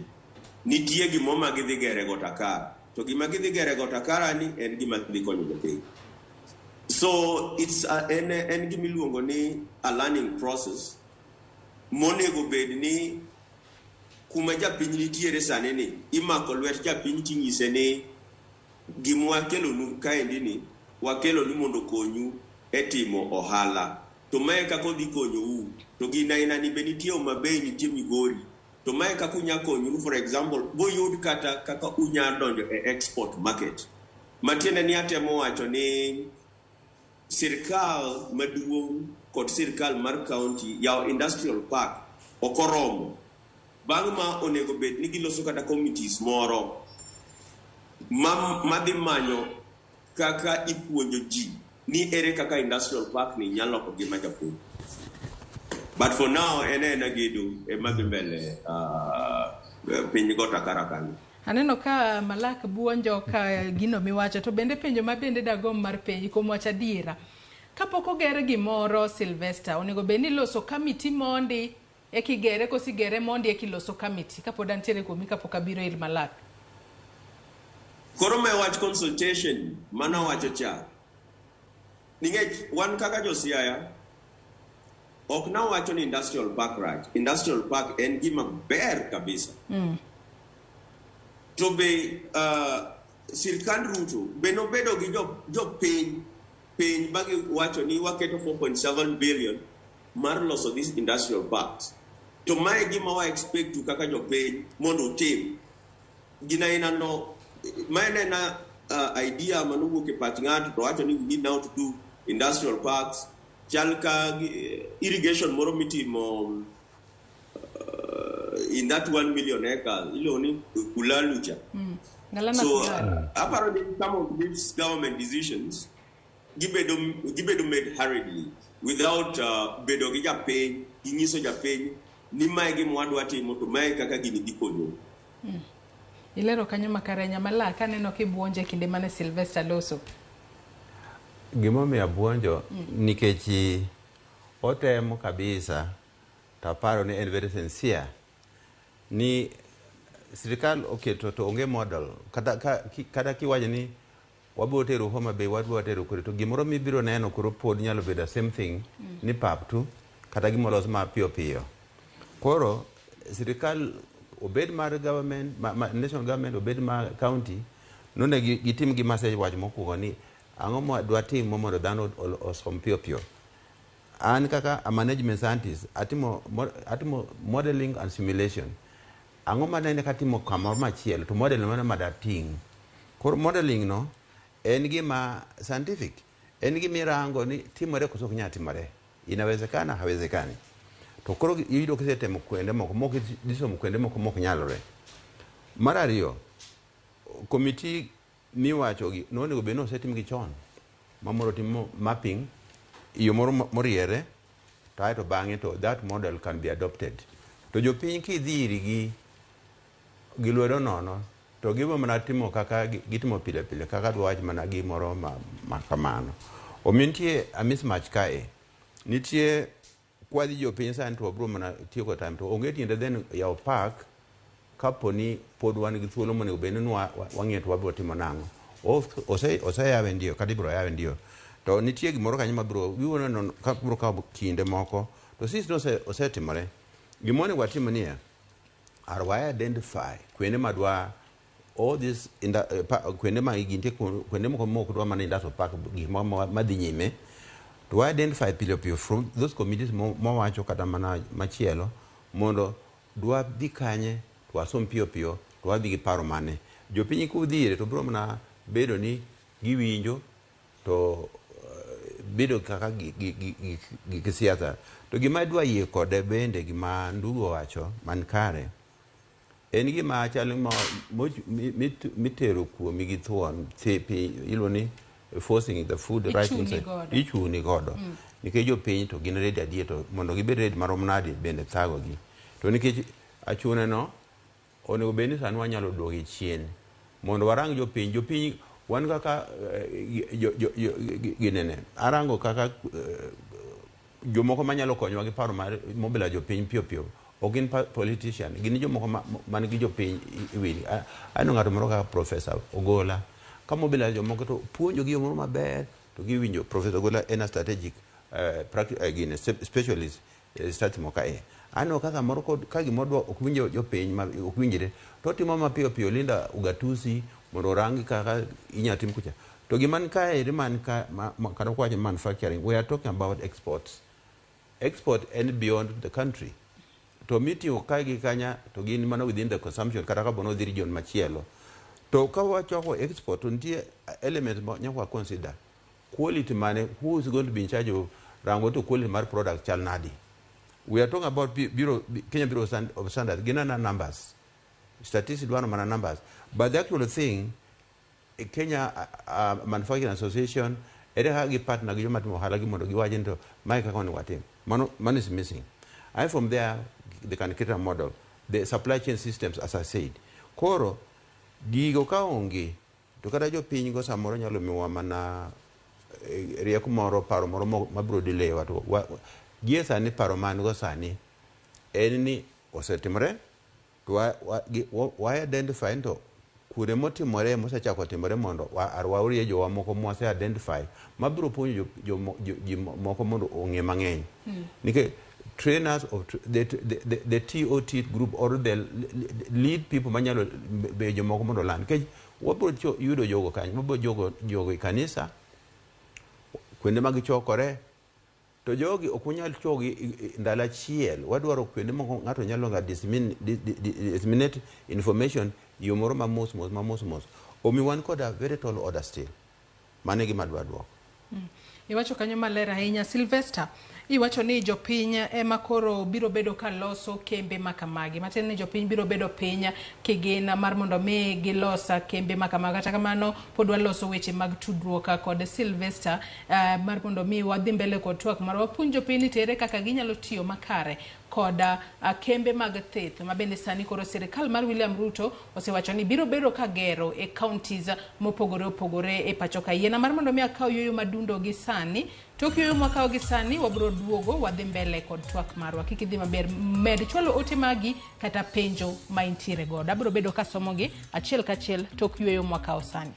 nitie gimoro ma gidhi gere Got Akara. To gima gidhi gere Got Akara ni en gima dhi konyo jopiny. So it's en gima iluongo ni a learning process monego bed ni kuma japiny nitiere sani ni imako lwet japiny ting'ise ni gima wakelonu kaendi ni wakelonu mondo okonyu e timo ohala, to mae kaka odhi konyou, to gin aina ni be nitie Homa Bay, nitie Migori, to mae kaka unya konyoru, for example, buyud kata kaka unya donjo e export market. Matiende ni atemo wacho ni sirkal maduong' kod sirkal mar county yawo industrial park ok oromo. Bang' ma onego bed ni giloso kata committees moro madhi manyo kaka ipuonjo ji ni ere kaka industrial park ni nyalo loko ngima japur. But for now en ena gedo ema dhi mbele piny Got Akara kanyo. Aneno ka Malak buonjo ka gino miwacho, to bende penjo ma bende dagomb mar penji kuom wacho adiera. Kapok oger gimoro, Sylvester, onego bed ni iloso kamiti mondi ekigere, kosigere mondi ekiloso kamiti, kapod antiere kuomi kapok abiro ir Malak. Koro me wach consultation mano wacho cha. Ningech wan kaka jo Siaya ok nawacho ni industrial park rach. Industrial park en gima ber kabisa. To be sirkand Ruto be nobedo gi jopiny piny ba giwacho ni waketo 4.7 billion mar loso these industrial parks. To mae gima wa expect kaka jopiny mondo utim. Gina ina no, mae ne na idea manowuok e pach ng'ato to wacho ni we need now to do industrial parks. Chal ka irrigation moro mitimo in that 1 million acres, iluongo ni Kulalu cha. Galana So Kulalu. Aparo ni some of these government decisions gibedo made hurriedly without bedo gi japiny, ginyiso japiny ni mae gima wadwa timo to mae kaka gini dhi konyo. Ilero kanyo makare Nyamalak, aneno kibuonjo e kinde mane Sylvester loso. Gimomiyo abuonjo nikech otemo kabisa to aparo ni en very sincere ni sirikal oketo to onge model kata kata kiwacho ni wabiro tero Homa Bay, wadwa tero kure, to gimoro mibiro neno koro pod nyalo bedo same thing ni pap tu kata gimolos ma piyo piyo. Koro sirikal obed mar government ma national government, obed mar county, nonego gitim gima asewacho mokwongo ni ang'o ma dwa timo mondo dhano osom piyo piyo. An kaka a management scientist atimo modeling and simulation. Ang'o manene katimo kamoro machielo to model mano madating'. Koro modeling no en gima scientific, en gima irango ni timore koso ok nyal timore, inawezekana hawezekani. To koro iyudo kisetemo kuonde moko mok idhi somo kuonde moko mok nyalore. Mar ariyo, komiti miwacho gi nonego bed ni osetim gi chon ma mondo otim mapping yo moro moriere. To aeto bang'e to that model can be adopted. To jopiny kidhi irgi gi lwedo nono to gibiro mana timo kaka gitimo pile pile kaka dwawach mana gimoro ma kamano. Omiyo nitie a mismatch kae. Nitie kwadhi jopiny sani to wabiro mana tieko time to onge tiende then yawo park kapo ni pod wan gi thuolo monego bed ni wang'iyo to wabiro timo nang'o. Oseyawe ndio kata ibiro yawe ndio. To nitie gimoro kanyo mabiro wibiro neno ka biro kawo kinde moko to since osetimore gima onego watim niya are wa identify kuonde madwa all this kuonde ma gintie kuonde moko mok dwa mana industrial park gik moko madhi nyime to wa identify piyo piyo from those committees mowacho kata mana machielo mondo dwa dhi kanye to wasom piyo piyo to wadhi gi paro mane jopiny kudhi ire to biro mana bedo ni giwinjo to bedo kaka gik siasa to gima idwa yie kode bende gima Ndugu owacho man kare en gima chal mitero kuomi gi thuon iluongo ni forcing the food right inside ichuni godo nikech jopiny to gin ready adier to mondo gibed ready marom nade bende thagogi to nikech achune no onego bed ni sani wanyalo duoke chien mondo warang jopiny jopiny wan kaka ginene arango kaka jomoko manyalo konyowa gi paro mar mobilize jopiny piyo piyo ok gin politician gin jomoko man gi jopiny iwinjo aneno ng'ato moro kaka Professor Ogola ka mobilize jomoko to puonjo gi yo moro maber to giwinjo Professor Ogola en a strategic gine specialist strategy kae aneno ka samoro ka gimoro dwa ok winjo jopiny ok winjre to otimo mapiyo piyo Linda ugatusi mondo orang kaka inyalo tim kucha to gima ni kaeri man ka kata kwacho manufacturing we are talking about exports export en beyond the country to miting'o kae gi kanya to gin mana within the consumption kata kapo ni odhi region machielo to ka wachako export to nitie element ma nyaka wa consider quality mane who is going to be in charge of rango to quality mar product chal nadi we are talking about Bureau, Kenya Bureau of Standards gin ana numbers statistics dwaro mana numbers but the actual thing Kenya Manufacturing Association ere kaka gi partner gi joma timo ohala gi mondo giwach ni to mae kaka onego watim mano is missing and from there they can create a model the supply chain systems as I said koro gigo ka onge to kata jopiny go samoro nyalo miwa mana rieko moro paro moro mabiro delay wa to gie sani paro man go sani en ni osetimore to wa identify to kuonde motimore mosechako timore mondo waorie jowa moko mwase identify mabiro puonjo ji moko mondo ong'e mang'eny nikech trainers of the TOT group or the lead people manyalo bedo jomoko mondo oland nikech wabiro yudo jogo kanyo wabiro jogo e kanisa kuonde ma gichokore to jogi ok unyal chogi ndalo achiel wadwaro kuonde moko ng'ato nyalo ga disseminate information yo moro ma mos mos ma mos mos omiyo wan kod a very tall order still mano e gima adwa duoko. Iwacho kanyo maler ahinya Sylvester. Iwacho ni jopiny ema koro biro bedo ka loso kembe makamagi. Matiende ni jopiny biro bedo piny kigin mar mondo mi gilos kembe makamagi. Kata kamano pod waloso weche mag tudruok kod Sylvester mar mondo mi wadhi mbele kod twak mar wapuonj jopiny ni tere kaka ginyalo tiyo makare kod kembe mag thieth ma bende sani koro sirikal mar William Ruto osewacho ni biro bedo ka gero e counties mopogore opogore e pacho ka. Yiena mar mondo mi akaw yueyo madundo gi sani. Tok yueyo mwakawo gi sani wabiro duogo wadhi mbele kod twak marwa. Kik idhi maber, med chwalo ote magi kata penjo ma intiere godo. Abiro bedo kasomogi achiel kachiel tok yueyo mwakawo sani.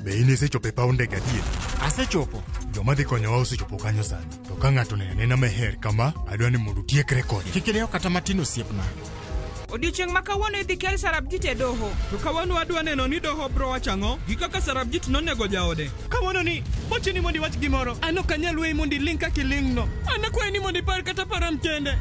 Be in isechopo e paw ndege adier? Asechopo. Joma dhi konyowa osechopo kanyo sani. To ka ng'ato oneno anena meher kama, adwa ni mondo utiekre kode. Kik idew kata matin osiepna. Odiochieng' ma kawuono idhi kel Sarabjit e doho. To kawuono wadwa neno ni doho bro wacho ang'o gi kaka Sarabjit nonego jaode. Kawuono ni bochuni mondo iwach gimoro. An ok anyal weyi mondo iling' kaka iling'no. An akwayi ni mondo ipar kata param kende.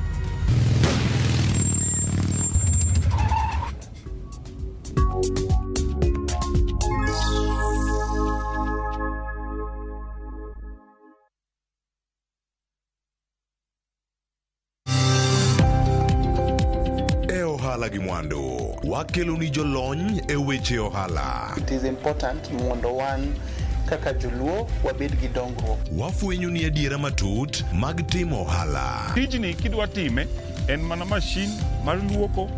ohala gi mwandu. Wakeloni jolony e weche ohala. It is important mondo wan kaka joluo wabed gi dongruok. Wafwenyoni adiera matut mag timo ohala. Tijni kidwa time en mana mashin mar luoko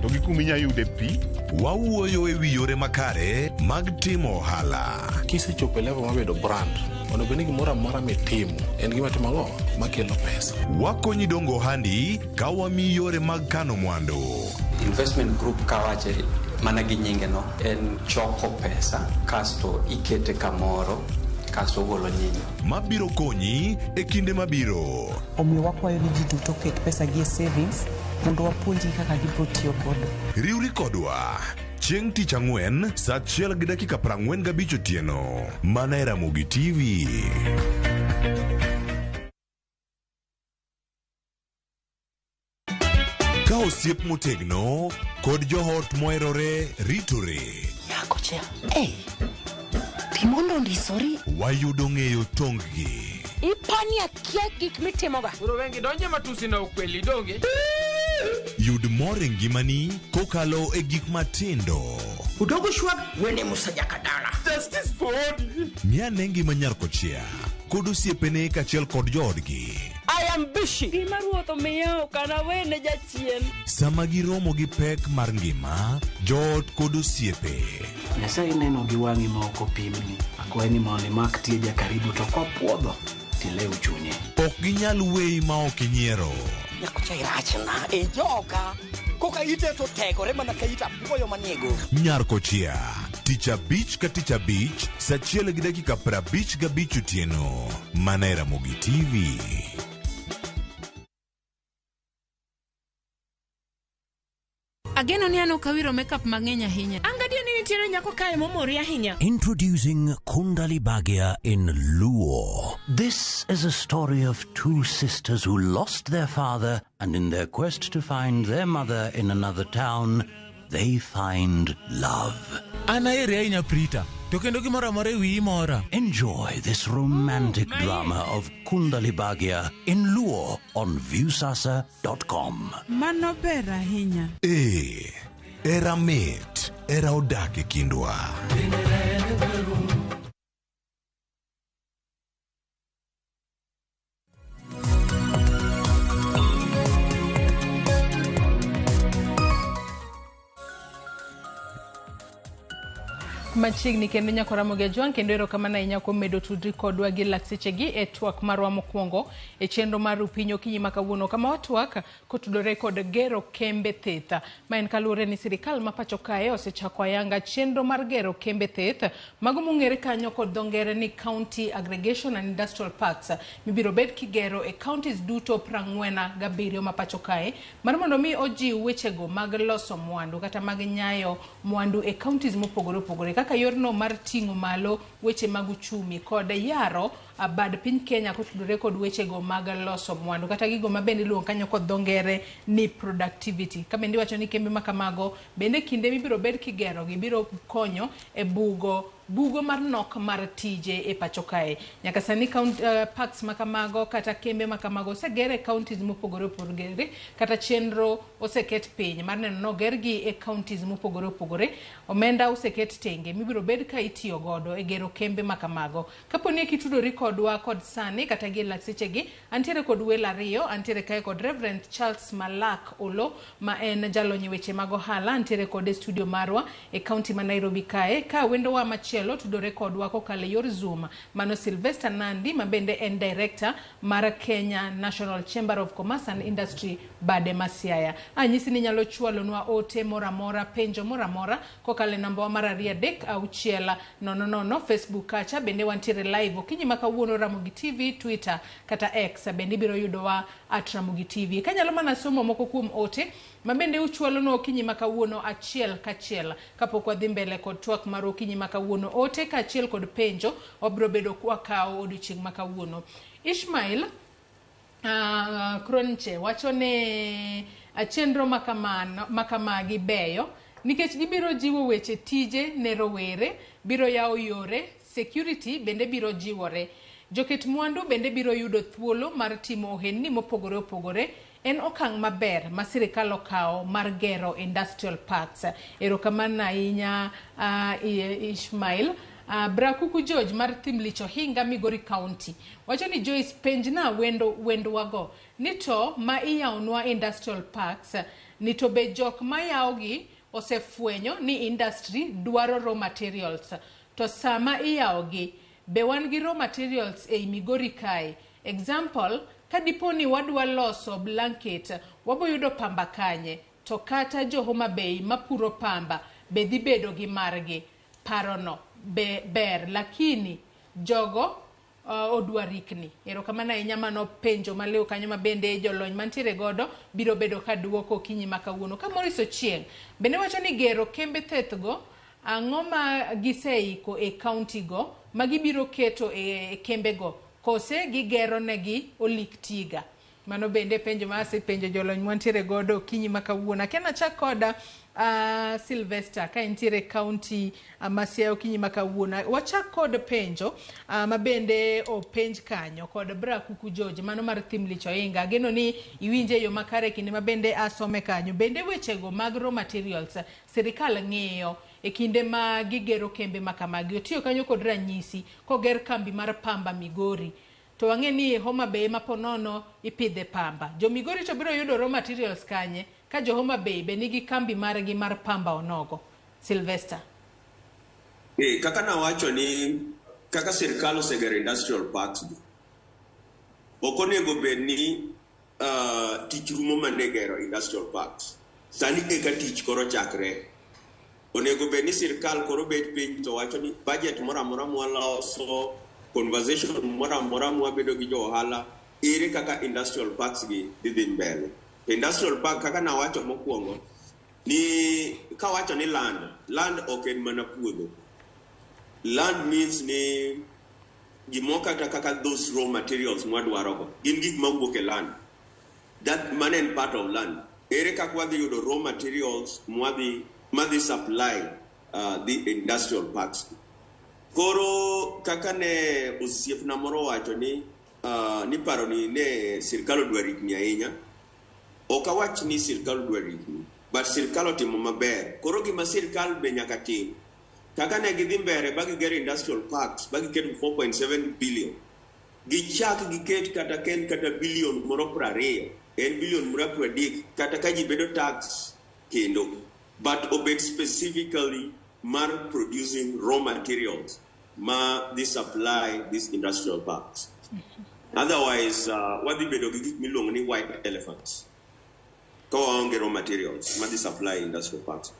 to gi kuma inya yude pi. Wawuoyo e wi yore makare mag timo ohala. Kisechopo e level mar bedo brand, onego bed ni gimoro amora mitimo en gima timo ang'o makelo pesa. Wakonyi dongo ohandi ka wamiyi yore mag kano mwandu. Investment group kawache mana gi nyinge no en choko pesa kasto ikete kamoro kasto ogolo nyinyo. Mabiro konyi e kinde mabiro. Omiyo wakwayo ni ji duto oket pesa gi e savings mondo wapuonjgi kaka gibiro tiyo godo. Riwri kodwa chieng' tich ang'wen saa achiel gi dakika 45 otieno mana e Ramogi TV. Ka osiep motegno kod joot moherore ritore. Nyakocha, hey, Timondo ondisori. Wayudo ng'eyo tonggi. Ipani akia gik mitimoga. Koro wengi donje matusi na ukweli donge. Yud mor e ngimani kokalo e gik matindo. Udogo shwag wene Musa Jakadala. Justice for Odi. Ng'i ngima nyar kochia kod osiepene kaachiel kod joodgi. I am busy. Gima ruoth omiya ok anawene jachien. Sama giromo gi pek mar ngima, joot kod osiepe. Nyasaye neno gi wang'i ma ok opimni. Akwayi ni mondo imak tieja karibu to kopuodho tilew chunye. Ok ginyal weyi ma ok inyiero. Nyakocha irachna e joka. Koka ite to tegore mana ka it apuoyo manie go. Nyar kochia, tich abich ka tich abich, saa achiel gi dakika 55 otieno. Mana e Ramogi TV. Ageno ni an ok awiro makeup mang'eny ahinya. An gadier ni nitiere nyako kae momori ahinya. Introducing Kundali Bhagya in Luo. This is a story of two sisters who lost their father and in their quest to find their mother in another town, they find love. An aheri ahinya Prita, to kendo gimoro amora e wiyi mora. Enjoy this romantic drama of Kundali Bhagya in Luo on Viusasa.com. Mano ber ahinya. Ee, era mit, era odak e kindwa. Machiegni kendo nyako Ramogi Ajwang' kendo erokamano ahinya kuom medo tudri kodwa gi lak sechegi e twak marwa mokwongo e chenro mar Rupiny okinyi ma kawuono kama watwak kotudore kod gero kembe thieth. Ma en kaluwore ni sirikal ma pacho kae osechako ayanga chenro mar gero kembe thieth mago mong'ere kanyo kod dho ngere ni County Aggregation and Industrial Parks mibiro bed kigero e counties duto 47 ma pacho kae mar mondo mi ojiw wechego mag loso mwandu kata mag nyayo mwandu e counties mopogore opogore kaka yorno mar ting'o malo weche mag uchumi kod yaro bad piny Kenya kotudore kod wechego mag loso mwandu kata gigo ma bende iluongo kanyo kod dho ngere ni productivity. Ka bende iwacho ni kembe ma kamago bende kinde mibiro bed kigero gi biro konyo e bugo bugo mar nok mar tije e pacho kae. Nyaka sani parks makamago kata kembe makamago oseger e counties mopogore opogore kata chenro oseket piny mar neno nogergi e counties mopogore opogore. Omenda oseket tenge mibiro bed ka itiyo godo e gero kembe makamago. Kapo ni kitudori kodwa kod sani kata gi lak sechegi, antiere kod welo ariyo, antiere kae kod Reverend Charles Malak Olo ma en jalony e weche mag ohala, antiere kode e studio marwa e county ma Nairobi kae, ka wendowa machielo tudore kodwa kokalo e yor Zoom, mano Sylvester Nandi ma bende en director mar Kenya National Chamber of Commerce and Industry bade ma Siaya. Anyisi ni inyalo chwalonwa ote moro amora, penjo moro amora kokalo e namba wa mar 2 3 6 0 0 Facebook kacha bende wantiere live okinyi ma kawuono Ramogi TV, Twitter kata X bende ibiro yudowa at Ramogi TV. Kanyalo mana somo moko kuom ote ma bende uchwalonwa okinyi ma kawuono achiel kachiel kapok wadhi mbele kod twak mar okinyi ma kawuono. Ote kaachiel kod penjo wabiro bedo kwakawo odiochieng' ma kawuono. Ishmael Kronche wacho ni chenro makamagi beyo nikech gibiro jiwo weche tije ne rowere, biro yawo yore, security bende biro jiwore. Joket mwandu bende biro yudo thuolo mar timo ohelni mopogore opogore En okang' maber ma sirikal okawo mar gero industrial parks. Erokamano ahinya Ishmael. Brakuku George mar Thimlich Ohinga Migori County wacho ni Joyce penjna wendo wendwago ni to ma iyawonwa industrial parks ni to be jok ma yawogi osefwenyo ni industry dwaro raw materials to sama iyawogi be wan gi raw materials ei Migori kae example kadipo ni wadwa loso blanket waboyudo pamba kanye to kata jo Homa Bay mapuro pamba be dhi bedo gi margi parono be ber lakini jogo odwa rikni. Erokamano ahinya mano penjo maliw kanyo ma bende jolony mantiere godo biro bedo ka duoko okinyi ma kawuono. Ka Maurice Ochieng bende wacho ni gero kembe theth go ang'o ma giseiko e county go ma gibiro keto e kembe go kose gigero negi olik tiga. Mano bende penjo ma asepenjo jolony mwantiere godo okinyi ma kawuono. Akia nachak koda Sylvester ka entiere county ma Siaya okinyi ma kawuono. Wachak kod penjo ma bende openj kanyo kod Brakuku George mano mar Thimlich Ohinga. Ageno ni iwinje e yo makare kinde ma bende asome kanyo. Bende wechego mag raw materials sirikal ng'iyo e kinde ma gigero kembe ma kamagi. Otiyo kanyo kod ranyisi koger kambi mar pamba Migori. To wang'e ni Homa Bay ma ponono ipidhe pamba. Jo Migori to biro yudo raw materials kanye ka jo Homa Bay be nigi kambi margi mar pamba onogo. Sylvester. Kaka nawacho ni kaka sirkal osegero industrial parks gi, ok onego bed ni tich rumo mane gero industrial parks. Sani eka tich koro chakre. Onego bed ni sirkal koro bet piny to wacho ni budget moro amora mwaloso, conversation moro amora mwabedo gi jo ohala, ere kaka industrial parks gi dhi dhi mbele. To industrial park kaka nawacho mokwongo ni kawacho ni land, land ok en mana puodho. Land means ni gimoro kata kaka those raw materials mwadwaro go gin gik mawuok e land. That mano en part of land. Ere kaka wadhi yudo raw materials mwadhi madhi supply the industrial parks. Koro kaka ne osiepna moro owacho ni ni paro ni ne sirkal odwa rikni ahinya. Ok awach ni sirkal odwa rikni, but sirkal otimo maber. Koro gima sirkal be nyaka tim, kaka ne gidhi mbele ba gigero industrial parks ba giketo 4.7 billion, gichak giket kata ken kata billion moro 20, en billion moro 30, kata ka ji bedo tax kendo, but obed specifically mar producing raw materials ma dhi supply these industrial parks. Otherwise, wadhi bedo gi gik miluongo ni white elephants. Ka waonge raw materials ma dhi supply industrial parks.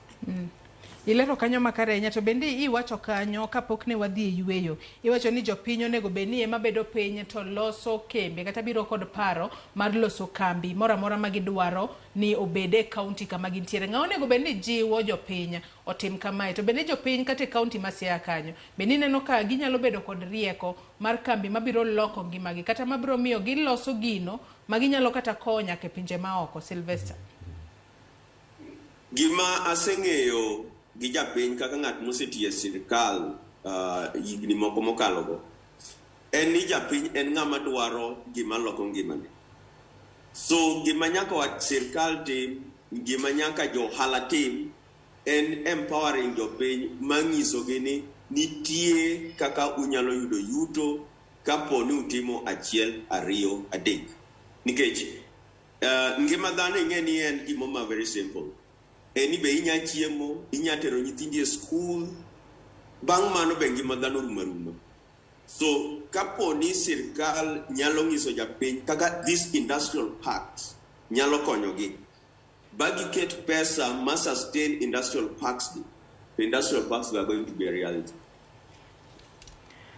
Ilero kanyo makare ahinya to bende iwacho kanyo kapok ne wadhi e yweyo. Iwacho ni jopiny onego bed ni ema bedo piny to loso kembe kata biro kod paro mar loso kambi moro amora ma gidwaro ni obed e county kama gintiere. Ng'a onego bed ni jiwo jopiny otim kamae to bende jopiny kata e county ma Siaya kanyo bende ineno ka ginyalo bedo kod rieko mar kambi mabiro loko ngimagi kata mabiro miyo giloso gino ma ginyalo kata kowo nyaka e pinje maoko. Sylvester. Gima aseng'eyo gi japiny kaka ng'at mosetiyo e sirkal higni moko mokalogo en ni japiny en ng'ama dwaro gima loko ngimane. So gima nyaka sirkal tim, gima nyaka jo ohala tim en empowering jopiny manyisogi ni nitie kaka unyalo yudo yuto kapo ni utimo 1, 2, 3. Nikech ngima dhano ing'e ni en gimo ma very simple. En ni be inya chiemo, inya tero nyithindi e skul, bang' mano be ngima dhano rumo aruma. So kapo ni sirkal nyalo nyiso japiny kaka these industrial parks nyalo konyogi, ba giket pesa ma sustain industrial parks gi, the industrial parks are going to be a reality.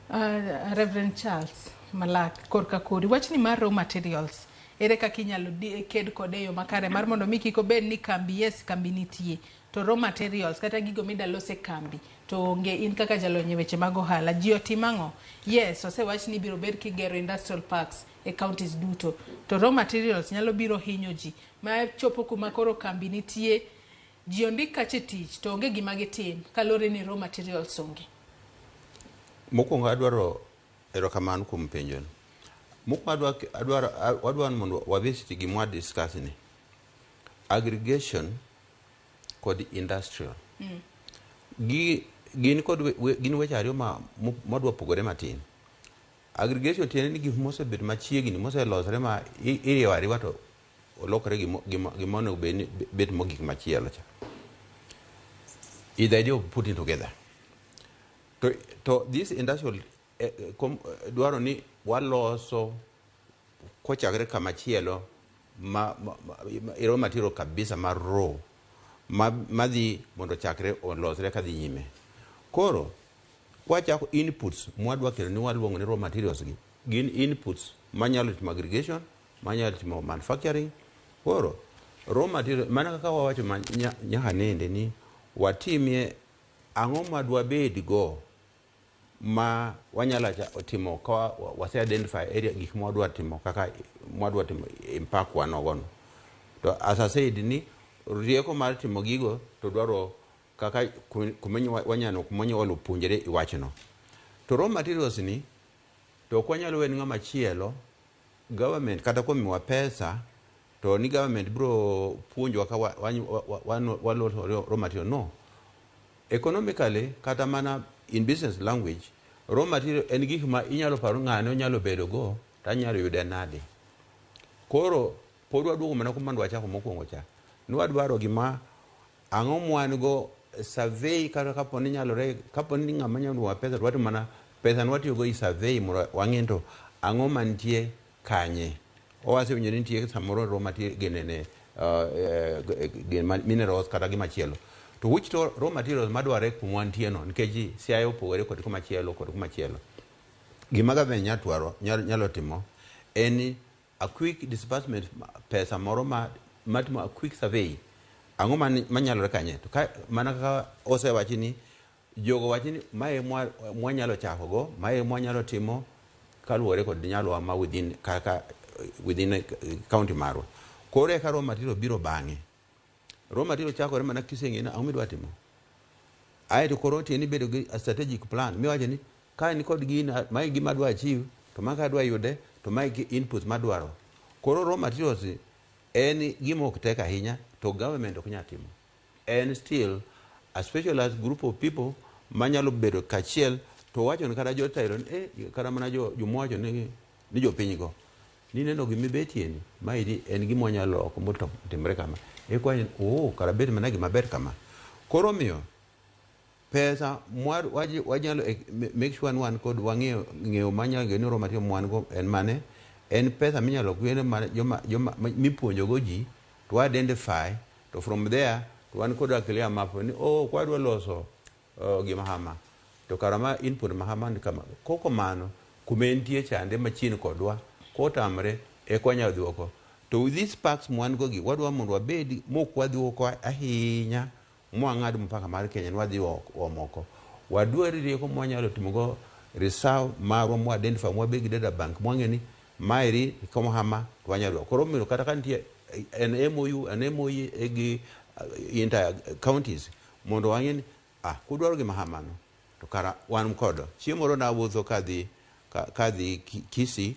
Reverend Charles Malak, korka kodi, wachni mar raw materials, ere kaka inyalo ked kode e yo makare mar mondo mi kik obed ni kambi yes kambi nitie to raw materials kata gigo mida los e kambi to onge. In kaka jalony e weche mag ohala, ji otim ang'o? Yes, osewach ni ibiro bed kigero industrial parks e counties duto to raw materials nyalo biro hinyo ji ma chopo kuma koro kambi nitie ji ondik kacha e tich to onge gima gitim kaluwore ni raw materials onge. Mokwongo adwaro erokamano kuom penjono. Mokwongo adwa adwaro wadwa ni mondo wavisit gima wa discuss ni. Aggregation kod industrial. Gi gin kod we, we, gin weche ariyo ma madwa pogore matin. Aggregation tiende ni gik mosebet machiegni moselosre ma iriwo ariwa to olokore gima gima gima onego bed ni bet mogik machielo cha. Is the idea of putting together. To this industrial dwaro ni waloso kochakre kamachielo ma, ma, ma, raw material kabisa mar raw madhi mondo ochakre olosre kadhi nyime. Koro kwachako inputs mwadwa kelo ni waluongo ni raw materials gi gin inputs manyalo timo aggregation, manyalo timo manufacturing. Koro raw material mana kaka wawacho ma nyaka nende ni watimie ang'o madwabed go ma wanyalo timo ka wase identify area gik mwadwa timo kaka mwadwa timo impact wa nogono. To as I said ni rieko mar timo gigo to dwaro kaka kuma wanyalo kuma wanyalo puonjre iwachno. To raw materials ni to ok wanyalo wene ng'ama chielo government kata komiwa pesa to ni government bro puonjowa ka waloso raw material no. Economically kata mana in business language raw material en gik ma inyalo paro ng'ane onyalo bedo go to anyalo yude nade. Koro pod waduogo mana kuma wachako mokwongo cha. Nwadwaro gima ang'o mwan go survey kata kapo ni nyalore kapo ni ng'ama nyalo miyowa pesa to watimo mana pesa nwatiyo go i survey mondo wang'e to ang'o mantie kanye. Owasewinjo ni nitie samoro raw material ginene minerals kata gimachielo. To which to raw materials madwarre kuma wantie no nikech Siaya opogore kod kumachielo kod kumachielo. Gima government nyalo nyalo timo en a quick disbursement pesa moro ma matimo a quick survey. Ang'o manyalore kanye? To ka mana kaka osewachi ni jogo wachi ni mae mwanyalo chako go, mae mwanyalo timo kaluwore kod nyalowa ma within kaka within county marwa. Koro eka raw material biro bang'e. Raw material chakore mana kiseng'eyo ni ang'o midwa timo. Aeto koro tiende ni bedo gi a strategic plan miwacho ni ka in kod gina mae gima adwa achieve to ma ka adwa yude to mae gi inputs madwaro. Koro raw materials en gima ok tek ahinya to government ok nyal timo. En still a specialized group of people manyalo bedo kachiel to wacho ni kata jotelo ni kata mana jomowacho ni jopiny go ni neno gima ibetie ni maeri en gima wanyalo loko mondo otimre kama. Eka wacho ni oh kara bet mana gima ber kama. Koro omiyo pesa wanyalo make sure ni wan kod wang'eyo ng'eyo manyalo ng'eyo ni raw material mwan go en mane en pesa minyalo gwen ma joma joma mipuonjo go ji to identify to from there to wan kod a clear map ni oh kwadwa loso gima kama to kara ma input ma kama ni kama. Koko mano kuma entie chande machien kodwa kotamre eka wanyalo dhi oko. To with these parks mwan go gi wadwa mondo wabed mok wadhi oko ahinya mwang'ad mpaka mar Kenya ni wadhi oko. Wadwar rieko mwanyalo timo go reserve marwa mwa identify mwabed gi data bank mwang'e ni maeri kama kama to wanyalo. Koro omiyo kata ka nitie an MOU an MOU gi inter counties mondo wang'e ni kudwaro gima kamano to kara wan kodo. Chieng' moro nawuotho kadhi kadhi Kisii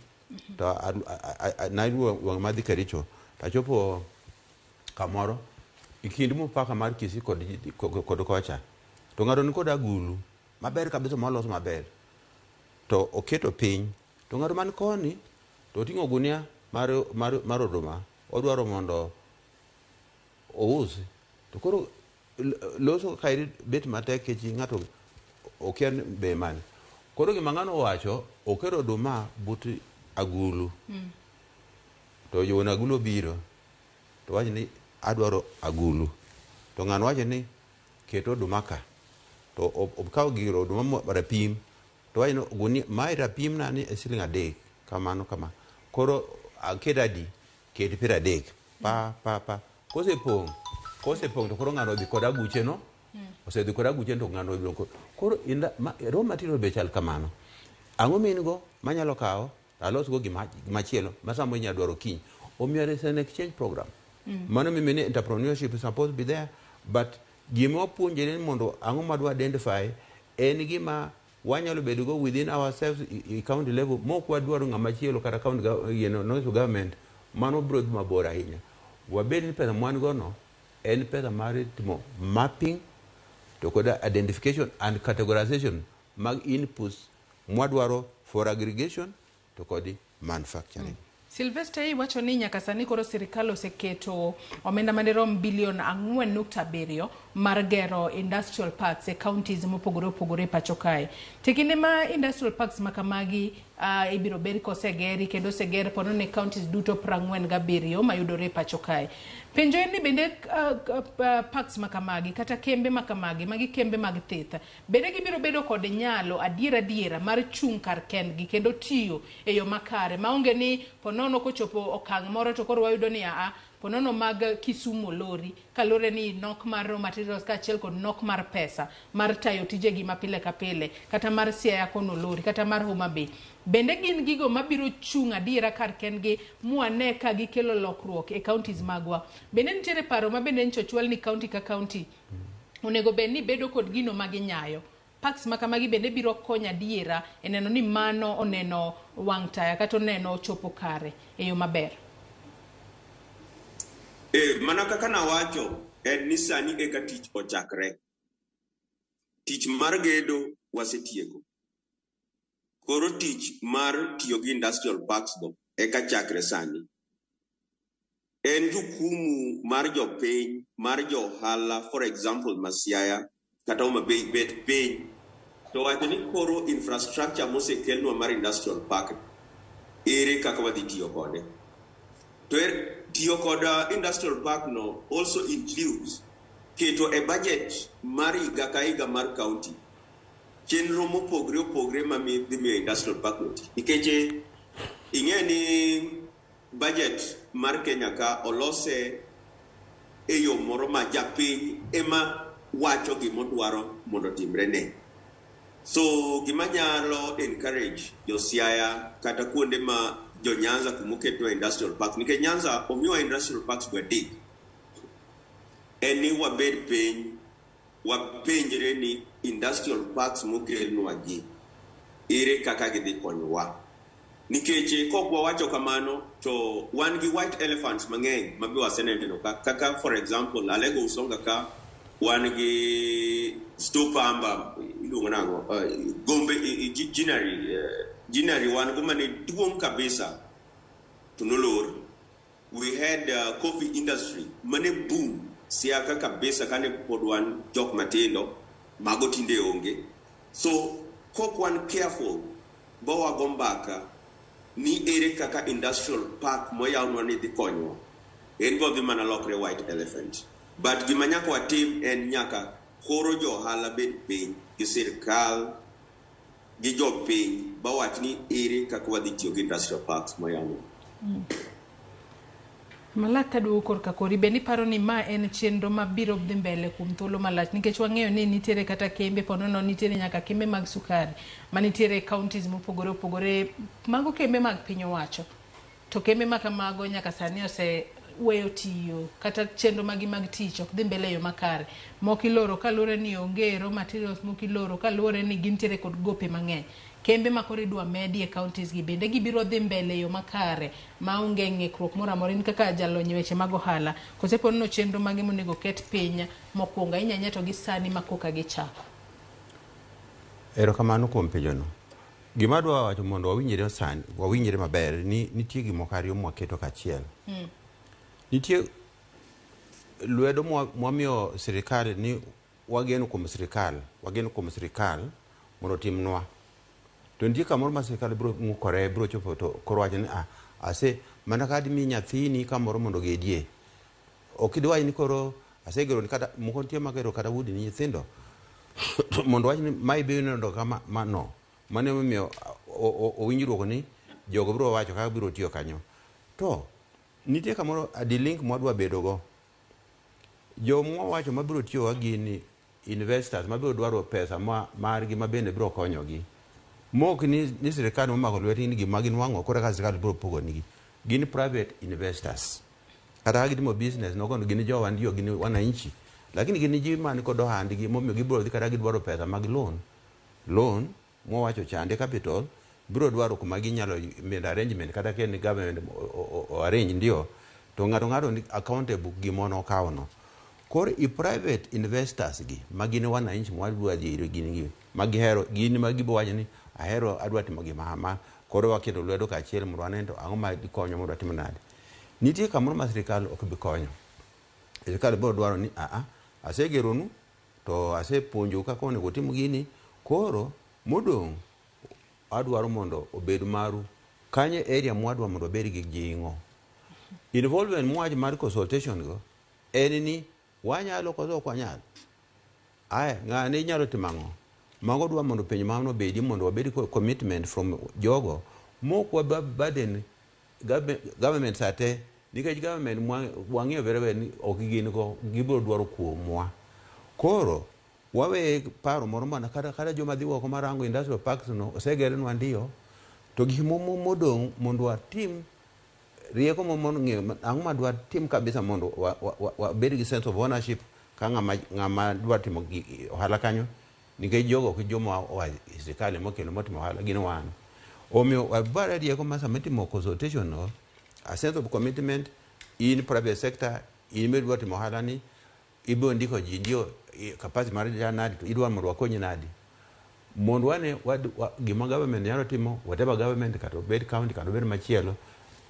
to naluwo wang' madhi Kericho to achopo kamoro e kind mpaka mar Kisii kod kocha to ng'ato nikod agulu maber kabisa molos maber to oketo piny to ng'ato man koni to oting'o gunia mar oduma odwaro mondo ousi to koro loso kaeri bet matek kech ng'ato okia ni bei mane. Koro gima ng'ano owacho okelo oduma but agulu to wuon agulu obiro to wacho ni adwaro agulu to ng'ano wacho ni ket oduma ka to okawo gir oduma rapim to wacho ni gunia mae rapim na ni e siling 3 kamano kama koro aket adi ket 30 pa pa pa kosepong' to koro ng'ano odhi kod aguche no osedhi kod aguche to ng'ano odhi koro raw material be chal kamano. Ang'o ma in go manyalo kawo alos go gima machielo ma samoro inyalo dwaro kiny. Omiyo there is an exchange program. Mano mimiyo ni entrepreneurship is supposed to be there but gima wapuonjre ni mondo ang'o ma dwa identify en gima wanyalo bedo go within ourselves i county level mok wadwaro ng'ama chielo kata county national government, mano biro dhi mabor ahinya. Wabed ni pesa mwan go no en pesa mar timo mapping to kod identification and categorization mag inputs mwadwaro for aggregation to kod manufacturing. Sylvester, iwacho ni nyaka sani koro sirikal oseketo omenda madirom bilion 4.7 mar gero industrial parks e counties mopogore opogore e pacho kae. To kinde ma industrial parks ma kamagi ibiro bed kosegeri kendo oseger pono ne counties duto 47 mayudore e pacho kae. Penjo en ni bende parks ma kamagi kata kembe ma kamagi, magi kembe mag thieth, bende gibiro bedo kod nyalo adiera adiera mar chung' kar kendgi kendo tiyo e yo makare maonge ni ponono kochopo okang' moro to koro wayudo ni aa ponono mag Kisumu olori kaluwore ni nok mar raw materials kaachiel kod nok mar pesa mar tayo tijegi ma pile ka pile, kata mar Siaya kono olori, kata mar Homa Bay. Bende gin gigo mabiro chung' adiera kar kendgi mwane ka gikelo lokruok e counties magwa. Bende nitiere paro ma bende nyocha ochwal ni county ka county onego bed ni bedo kod gino ma ginyayo. Parks ma kamagi bende biro konyo adiera e neno ni mano oneno wang' taya kata oneno ochopo kare e yo maber. Mana kaka nawacho, en ni sani eka tich ochakre. Tich mar gedo wasetieko. Koro tich mar tiyo gi industrial parks go eka chakre sani. En jukumu mar jopiny, mar jo ohala, for example ma Siaya kata Homa Bay bet piny to wacho ni koro infrastructure mosekelnwa mar industrial park, ere kaka wadhi tiyo kode. To tiyo kod industrial park no also includes keto e budget mar higa ka higa mar county chenro mopogre opogre ma dhi miyo industrial park no ti. Nikech ing'e ni budget mar Kenya ka olose e yo moro ma japiny ema wacho gimodwaro mondo otimre ne. So gima nyalo encourage jo Siaya kata kuonde ma jo Nyanza kumoketwa industrial park, nikech Nyanza omiwa industrial parks go adek, en ni wabed piny wapenjre ni industrial parks mokelnwa gi ere kaka gidhi konyowa. Nikech kok wawacho kamano to wan gi white elephants mang'eny ma be waseneno ka, kaka for example Alego Usonga ka wan gi store pamba iluongo nang'o, Gombe ginnery wan go mane duong' kabisa to nolor. We had coffee industry mane boom Siaka kabisa kane pod wan jok matindo, mago tinde onge. So kok wan careful ba wago mbaka ni ere kaka industrial park moyawnwa ni dhi konyowa, en bo dhi mana lokre white elephant. But gima nyaka watim en nyaka koro jo ohala bed piny gi sirkal gi jopiny bawach ni ere kaka wadhi tiyo gi industrial parks moyawnwa. Malak kaduogo korka kori, bende iparo ni ma en chenro mabiro dhi mbele kuom thuolo malach, nikech wang'eyo ni nitiere kata kembe ponono nitiere nyaka kembe mag sukari manitiere e counties mopogore opogore, mago kembe mag piny owacho, to kembe ma kamago nyaka sani oseweyo tiyo kata chenro magi mag tich ok dhi mbele e yo makare. Moko iloro kaluwore ni onge raw materials, moko iloro kaluwore ni gintiere kod gope mang'eny. Kembe ma koro idwa medi e counties gi bende gibiro dhi mbele e yo makare maonge ng'ikruok moro amora, in kaka jalony e weche mag ohala, kose ponono chenro mage monego ket piny mokwongo ahinya ahinya to gi sani ma koka gichako? Erokamano kuom penjono. Gima adwa wacho mondo wawinjre sani, wawinjre maber ni nitie gik ariyo mwaketo kachiel. Nitie lwedo mwamiyo sirikal ni wageno kuom sirikal, wageno kuom sirikal mondo otimnwa. To nitie kamoro ma sirikal biro ng'ukore, biro chopo to koro wacho ni ase mana ka dimi nyathini kamoro mondo ogedie. Ok idwach ni koro asegero ni kata moko nitie magero kata udi ni nyithindo mondo wach ni mae biro neno kama ma no. Mano emomiyo owinjruok ni jogo biro wacho kaka biro tiyo kanyo. To nitie kamoro adi link mwadwa bedo go. Jomwa wacho mabiro tiyo ka gin investors mabiro dwaro pesa ma margi ma bende biro konyogi. Mok ni sirikal momako lwetgi ni gima ginwang'o koro eka sirikal biro pogonigi. Gin private investors. Kata ka gitimo business nogo gin jowa ndio gin wananchi. Lakini gin ji man kod ohandgi momiyo gibiro dhi kata gidwaro pesa mag loan. Loan mwawacho chande capital biro dwaro kuma ginyalo made arrangement kata ka en government o arrange ndio to ng'ato ng'ato ni accountable gima nokawo no. Koro i private investors gi ma gin wananchi mwadwa dhi ire gin gi ma gihero gin ma gibo wacho ni ahero adwa timo gima kama koro waketo lwedo kaachiel mondo wane to ang'o ma dikonyo mondo watim nade. Nitie kamoro ma sirikal ok bi konyo. Sirikal biro dwaro ni aa asegeronu to asepuonjou kaka onego utim gini koro modong' adwaro mondo obed maru kanyo e area mwadwa mondo wabed gi jing'o. Involvement mwacho mar consultation go en ni wanyalo koso ok wanyal. Aya, ng'ani nyalo timo ang'o? Mago dwa mondo penjo mano obedi mondo wabed kod commitment from jogo mok wa burden government sate nikech government wang'eyo very well ni ok gin go gibiro dwaro kuomwa. Koro wawe paro moro mana kata joma dhi oko marango industrial parks no osegernwa ndio to gik modong' mondo watim rieko mondo ng'eyo ang'o ma dwa tim kabisa mondo wabed gi sense of ownership ka ng'ama dwa timo ohala kanyo nikech jogo ok joma oa e sirikal emokelo motimo ohala gin wan. Omiyo wabare rieko ma sama itimo consultation no a sense of commitment in private sector in midwa timo ohala ni ibiro ndiko ji ndio capacity mar nadi to idwa mondo wakonyi nadi mondo wane gima government nyalo timo whatever government kata obed county kata obed machielo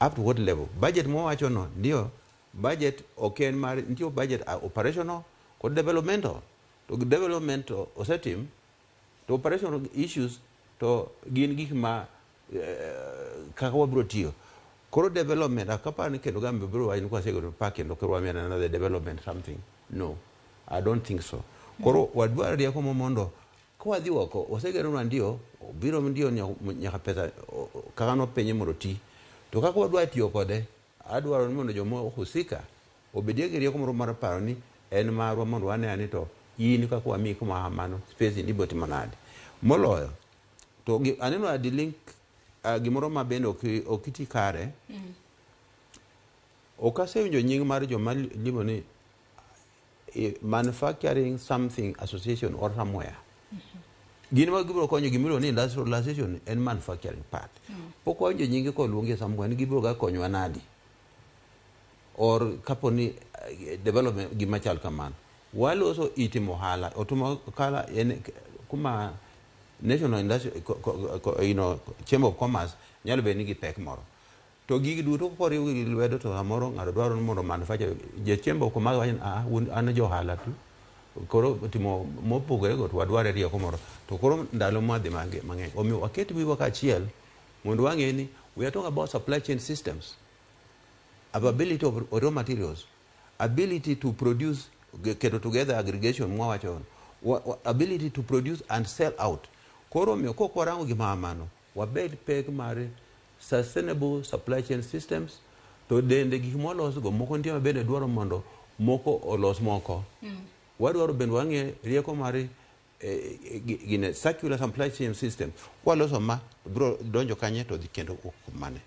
up to what level budget mwawacho no ndio budget ok en mar nitie budget operational kod developmental to development osetim to operational issues to gin gik ma kaka wabiro tiyo koro development akapar ni kendo gambe biro wacho ni kwasegero park kendo koro wamiyo another development something no I don't think so. Koro wadwaro rieko mo mondo kwadhi oko osegeronwa ndio obiro ndio nyaka pesa kaka nopenje mondo oti to kaka wadwa tiyo kode adwaro ni mondo joma husika obedie gi rieko moro mar paro ni en marwa mondo wane ane to in kaka wamiyi kuma kamano space ni ibiro timo nade moloyo to aneno adi link gimoro ma bende ok iti kare. Ok asewinjo nying mar joma limo ni manufacturing something association or somewhere. Gin ma gibiro konyo gimiluongo ni industrialization en manufacturing part. Pok wawinjo nyinge koluongi somewhere ni gibiro ga konyowa nadi or kapo ni development gima chal kamano. Waloso itimo ohala otimo ohala en kuma National Industrial you know, Chamber of Commerce nyalo bedo ni gi pek moro. To gigi duto koriw gi lwedo to samoro ng'ato dwaro ni mondo manufacture je Chamber of Commerce wacho ni ah un an jo ohala tu koro timo mopogore go to wadware rieko moro to koro ndalo mwadhi mang'eny omiyo waket wiwa kaachiel mondo wang'e ni we are talking about supply chain systems, availability of raw materials, ability to produce keto together aggregation mwawacho ability to produce and sell out. Koro omiyo kok warango gima kamano wabed pek mar sustainable supply chain systems to dende gik molos go moko nitie ma bende dwaro mondo moko olos moko. Wadwaro bende wang'e rieko mar gine circular supply chain system kwaloso ma biro donjo kanye to dhi kendo mane.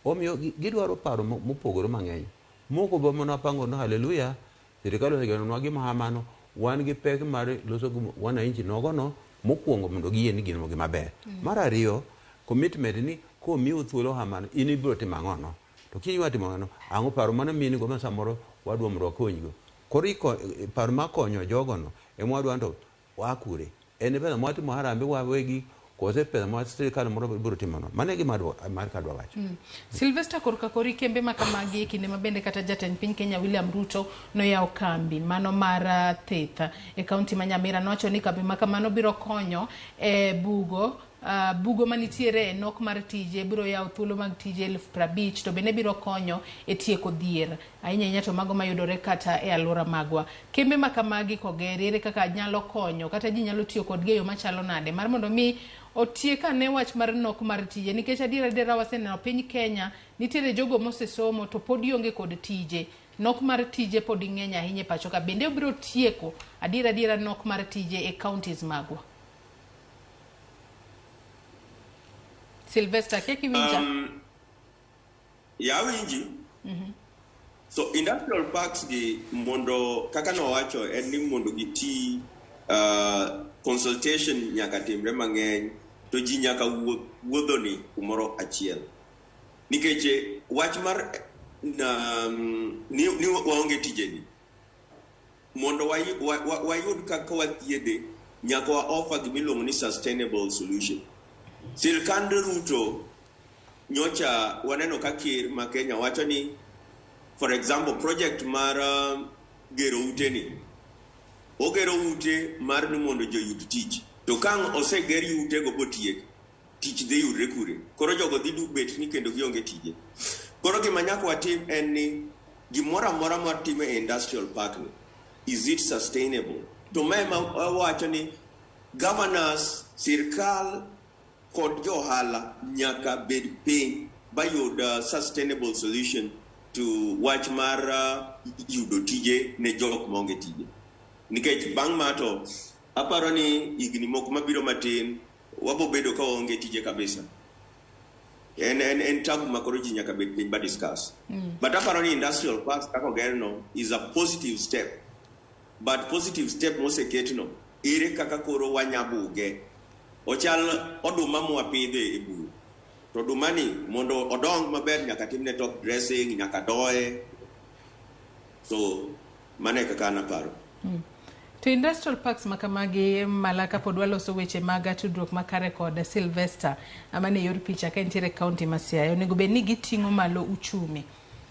Omiyo gidwaro paro mopogore mang'eny. Moko be mana pango no haleluya sirikal osegelonwa gima kamano wan gi pek mar loso gi wananchi nogo no mokwongo mondo giyie ni gin gima ber. Mar ariyo commitment ni komiu thuolo kamano in ibiro timo ang'o no to kiny timo ang'o ang'o paro mano mini go ma samoro wadwa mondo wakonygo. Koro paro mar konyo jogo no ema wadwa to wakure en pesa mwatimo harambee wawegi kose pesa ma sirikal moro biro timo no mano e gima mar kadwa wacho. Sylvester, korka kori kembe ma kamagi e kinde ma bende kata jatend piny Kenya William Ruto noyawo kambi mano mar thith e kaunti ma Nyamira nowacho ni kambi ma kamano biro konyo e bugo manitiere e nok mar tije biro yawo thuolo mag tije 50,000 to bende biro konyo e tieko dhier ahinya ahinya to mago mayudore kata e alwora magwa. Kembe ma kamagi kogeri ere kaka nyalo konyo kata ji nyalo tiyo kodgi e yo machalo nade mar mondo mi otiek ane wach mar nok mar tije nikech adier adiera waseneno piny Kenya nitiere jogo mosesomo to pod onge kod tije nok mar tije pod ng'eny ahinya e pacho ka bende obiro tieko adier adiera nok mar tije e counties magwa. Sylvester, akia kiwinja? Ya awinji. So industrial parks gi mondo kaka nowacho en ni mondo giti consultation nyaka timre mang'eny. To ji nyaka wuoth wuodhoni kumoro achiel. Nikech wach mar ni waonge tijeni, mondo wayud kaka wathiedhe, nyaka wa offer gimiluongo ni sustainable solution. Sirkand Ruto nyocha waneno ka ker ma Kenya wacho ni, for example, project mar gero ute ni, ogero ute mar ni mondo joyud tich. To kang' oseger utego botiek, tich dhi yudre kure? Koro jogo dhi bet ni kendo gionge tije. Koro gima nyaka watim en ni gimoro amora mwatimo e industrial park ni, is it sustainable? To ma ema wawacho ni governors, sirkal kod jo ohala nyaka bed piny bayud sustainable solution to wach mar yudo tije ne jok maonge tije. Nikech bang' ma to aparo ni higni moko mabiro matin wabo bedo ka waonge tije kabisa. En tabu ma koro ji nyaka bed piny ba discuss. But aparo ni industrial parks kaka ogerno is a positive step. But positive step moseketno, ere kaka koro wanyabuge? Ochal oduma mwapidhe e bur. To oduma ni mondo odong maber nyaka timne top dressing, nyaka doye. So mano e kaka an aparo. To industrial parks ma kamagi mala kapod waloso weche mag tudruok makare kod Sylvester amane yor picha ka entiere county ma Siaya, onego bed ni giting'o malo uchumi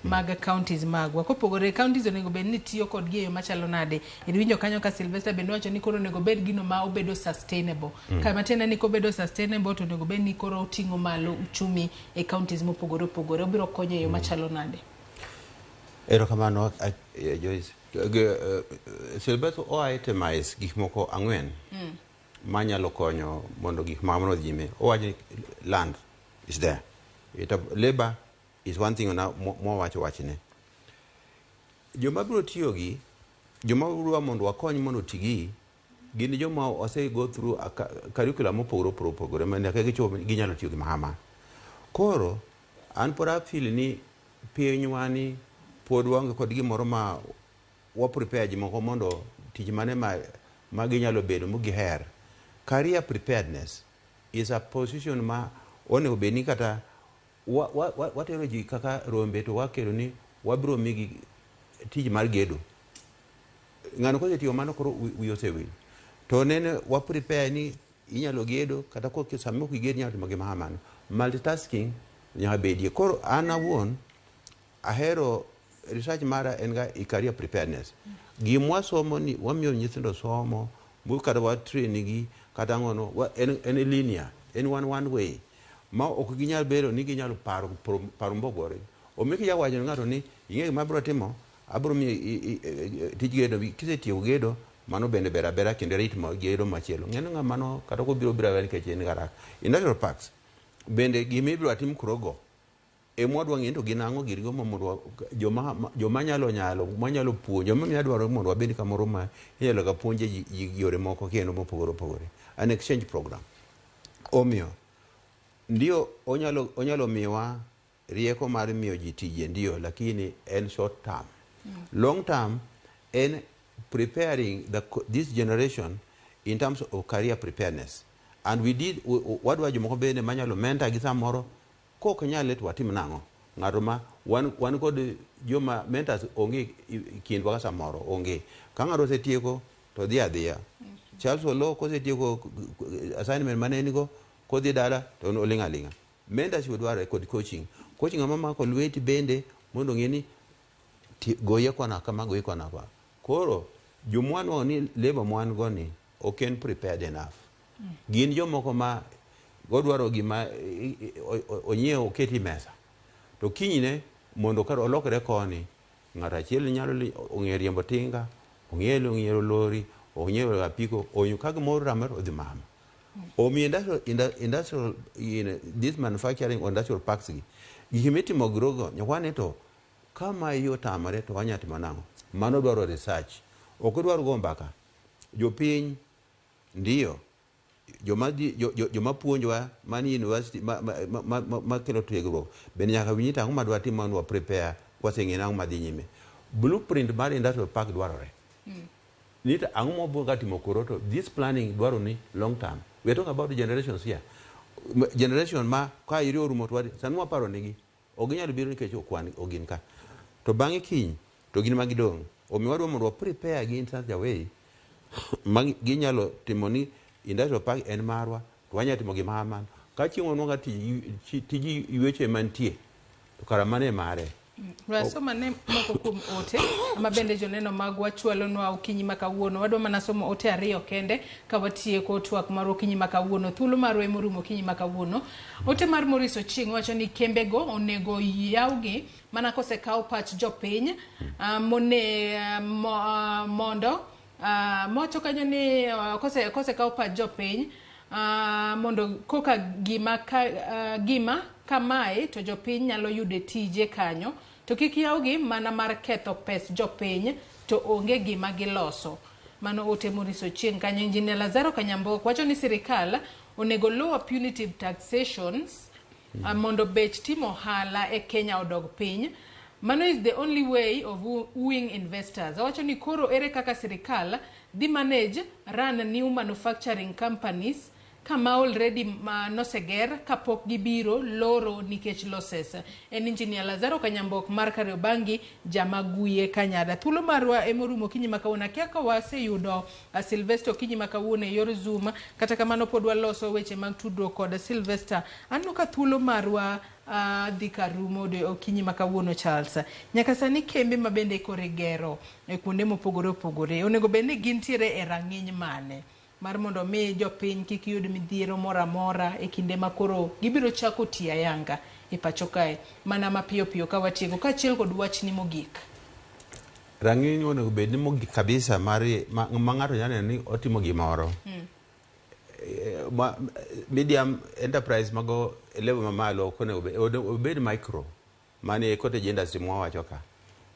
mag counties magwa. Kopogore, counties onego bed ni tiyo kodgi e yo machalo nade? Iwinjo kanyo ka Sylvester bende wacho ni koro onego bed gino ma obedo sustainable. Ka matiende ni kobedo sustainable to onego bed ni koro oting'o malo uchumi e counties mopogore opogore. Obiro konyo e yo machalo nade? Erokamano, Joyce. Sylvester o itemize gik moko 4 manyalo konyo mondo gik ma kamano odhi nyime. Owacho ni land is there. Labor is one thing na mwawacho wachne. Joma biro tiyo gi, joma dwa mondo wakony mondo otigi, gin joma ose go through a curriculum mopogore opogore ma nyaka gichop ginyalo tiyo gi mahama. Koro an pod a feel ni pinywa ni pod waonge kod gimoro ma wa prepare ji moko mondo tich mane ma ginyalo bedo mogiher. Career preparedness is a position ma onego bed ni kata watero ji kaka rombe to wakelo ni wabiro migi tich mar gedo. Ng'ano kosetiyo mano koro wiye osewil. To nene wa prepare ni inyalo gedo kata sama ok iged inyalo timo gima kamano. Multitasking nyaka bedie. Koro an awuon ahero research mara en ga e career preparedness. Gimwa somo ni wamiyo nyithindo somo, kata wa train gi kata ang'ono, en linear, en one way. Ma ok ginyal bedo ni ginyalo paro mopogore. Omiyo kinya wacho ne ng'ato ni ing'e gima abiro timo, abiro miyi tij gedo, kisetieko gedo, mano bende ber abera kendo rit gedo machielo. Ng'eno ng'ama mano kata kobiro biro abera nikech en garaka. Industrial parks bende gima ibiro tim koro ema wadwa ng'eyo to gin ang'o girigo ma mondo joma nyalo nyalo, manyalo puonjo, joma dwaro mondo wabed kamoro ma inyalo ga puonje ji yore moko kendo mopogore opogore. An exchange program. Omiyo ndio onyalo miwa rieko mar miyo ji tije ndio, lakini en short term. Long term en preparing this generation in terms of career preparedness. And we did wadwa jomoko bende manyalo mentor gi samoro kok nyale to watim nang'o. Ng'ato ma wan kod joma mentors onge kindwa ka samoro onge. Ka ng'ato osetieko to dhi adhiya. Charles Oloo kosetieko assignment mane en go kodhi dala to oling' aling'a. Mentorship dwarore kod coaching. Coaching ng'ama mako lweti bende mondo ong'e ni goye kona kama, goye kona kama. Koro jomwanwa ni labor mwan go ni ok en prepared enough. Gin jomoko ma godwaro gima onyiew oketi mesa. To kinyne mondo kar olokre koni, ng'ato achiel nyalo ong'e riembo tinga, ong'e lori, ong'e apiko, onyo ka gimoro ramore odhi mama. Omiyo industrial, this manufacturing or industrial parks gi, gik mitimo grogo, nyakwane to kama iyo otamore to wanyalo timo nang'o? Mano dwaro research. Ok odwar go mbaka. Jopiny ndiyo, joma puonjowa mani university ma kelo tiegruok bende nyaka winj ni ang'o madwa timo mondo wa prepare kwaseng'eyo nang'o madhi nyime. Blueprint mar industrial park dwarore. Ni to ang'o mwabuoga timo koro to this planning dwaro ni long term. We are talking about generations here. Generation ma ka iri orumo to sani waparo negi ok ginyal biro nikech ok wan ok gin ka. To bang'e kiny to gin ma gidong'. Omiyo wadwa mondo wa prepare gi in such a way ma ginyalo timo ni industrial park en marwa to wanyalo timo gima kamano. Ka chieng' wanwang'o ka tij ywecho ema nitie to kara mano e mare. Wasoma ne moko kuom ote ma bende joneno magwa chwalonwa okinyi ma kawuono. Wadwa mana somo ote ariyo kende ka watieko twak marwa okinyi ma kawuono. Thuolo marwa ema orumo okinyi ma kawuono. Ote mar Maurice Ochieng' wacho ni kembego onego yawgi mana kosekaw pach jopiny mondo mowacho kanyo ni kosekaw pach jopiny mondo koka gima kamae to jopiny nyalo yude tije kanyo to kik yawgi mana mar ketho pes jopiny to onge gima giloso. Mano ote Maurice Ochieng' kanyo. Engineer Lazaro Kanyambok wacho ni sirikal onego lower punitive taxations mondo bech timo ohala e Kenya odog piny. Mano is the only way of wooing investors. Owacho ni koro ere kaka sirikal dhi manage run new manufacturing companies kama already ma noseger kapok gibiro loro nikech losses. En Engineer Lazaro Kanyambok mar Kariobangi Jamaguye Kanyada. Thuolo marwa emorumo okinyi ma kawuono. Akia ka waseyudo Sylvester okinyi ma kawuono e yor Zoom. Kata kamano pod waloso weche mag tudruok kod Sylvester. Aneno ka thuolo marwa dhi karumo okinyi ma kawuono Charles. Nyaka sani kembe ma bende koro igero e kuonde mopogore opogore onego bed ni gintiere e rang'iny mane mar mondo mi jopiny kik yud midhiero moro amora e kinde ma koro gibiro chako tiyo ayanga e pacho kae mana mapiyo piyo ka watieko kaachiel kod wachni mogik. Rang'iny onego bed ni mogik kabisa mar ma ng'ato nyalo neno ni otimo gimoro. Medium enterprise mago e level mamalo ok onego bed, obed micro mane cottage industry mwawacho ka.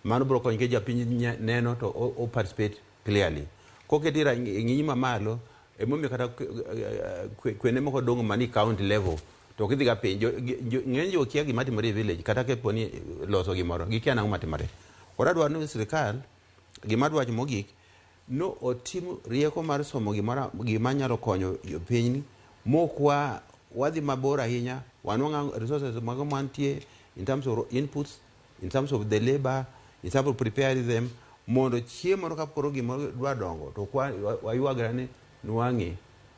Mano biro konyo nikech japiny neno to o participate clearly. Koketi rang'iny mamalo emomiyo kata kwende moko dong' mani county level to ok idhi ga piny. Ng'eny ji okia gima timore e village kata kapo ni loso gimoro gikia nang'o matimore. Koro adwaro ni sirikal gima adwa wacho mogik no otim rieko mar somo gimoro gima nyalo konyo jopiny mok wadhi mabor ahinya wanwang'o resources mago mantie in terms of inputs, in terms of the labor, in terms of preparing them mondo chieng' moro ka koro gimoro dwa dongo to waywagra ni nwang'e.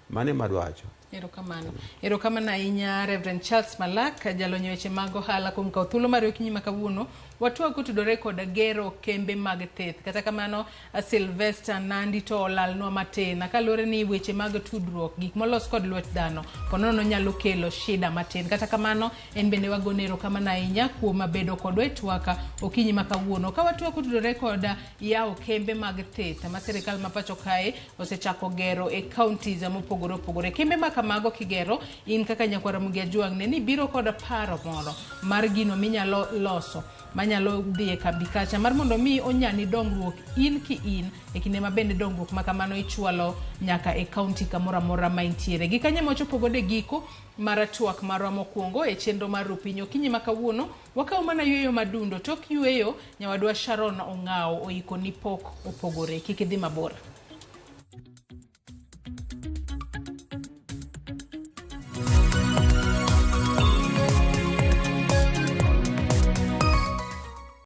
Mano ema adwa wacho. Erokamano. Erokamano ahinya Reverend Charles Malak, jalony e weche mag ohala kuom kawo thuolo mari okinyi ma kawuono. Watwak kotudore kod gero kembe mag thieth. Kata kamano Sylvester Nandi to olalnwa matin. Kaluwore ni weche mag tudruok, gik molos kod lwet dhano, ponono nyalo kelo shida matin. Kata kamano en bende wagone erokamano ahinya kuom bedo kodwa e twak okinyi ma kawuono. Ka watwak kotudore kod yawo kembe mag thieth ma sirikal ma pacho kae osechako gero e counties mopogore opogore. Kembe ma kamago kigero, in kaka nyakwar Ramogi Ajwang' ne ni biro kod paro moro mar gino minyalo loso manyalo dhi e kambi kacha mar mondo mi onyani dongruok in ki in e kinde ma bende dongruok ma kamano ichwalo nyaka e county kamoro amora ma intiere. Gi kanyo ema wachopo godo e giko mar twak marwa mokwongo e chenro mar Rupiny. Okinyi ma kawuono wakawo mana yweyo madundo. Tok yweyo nyawadwa Sharon Ong'awo oiko ni pok opogore. Kik idhi mabor.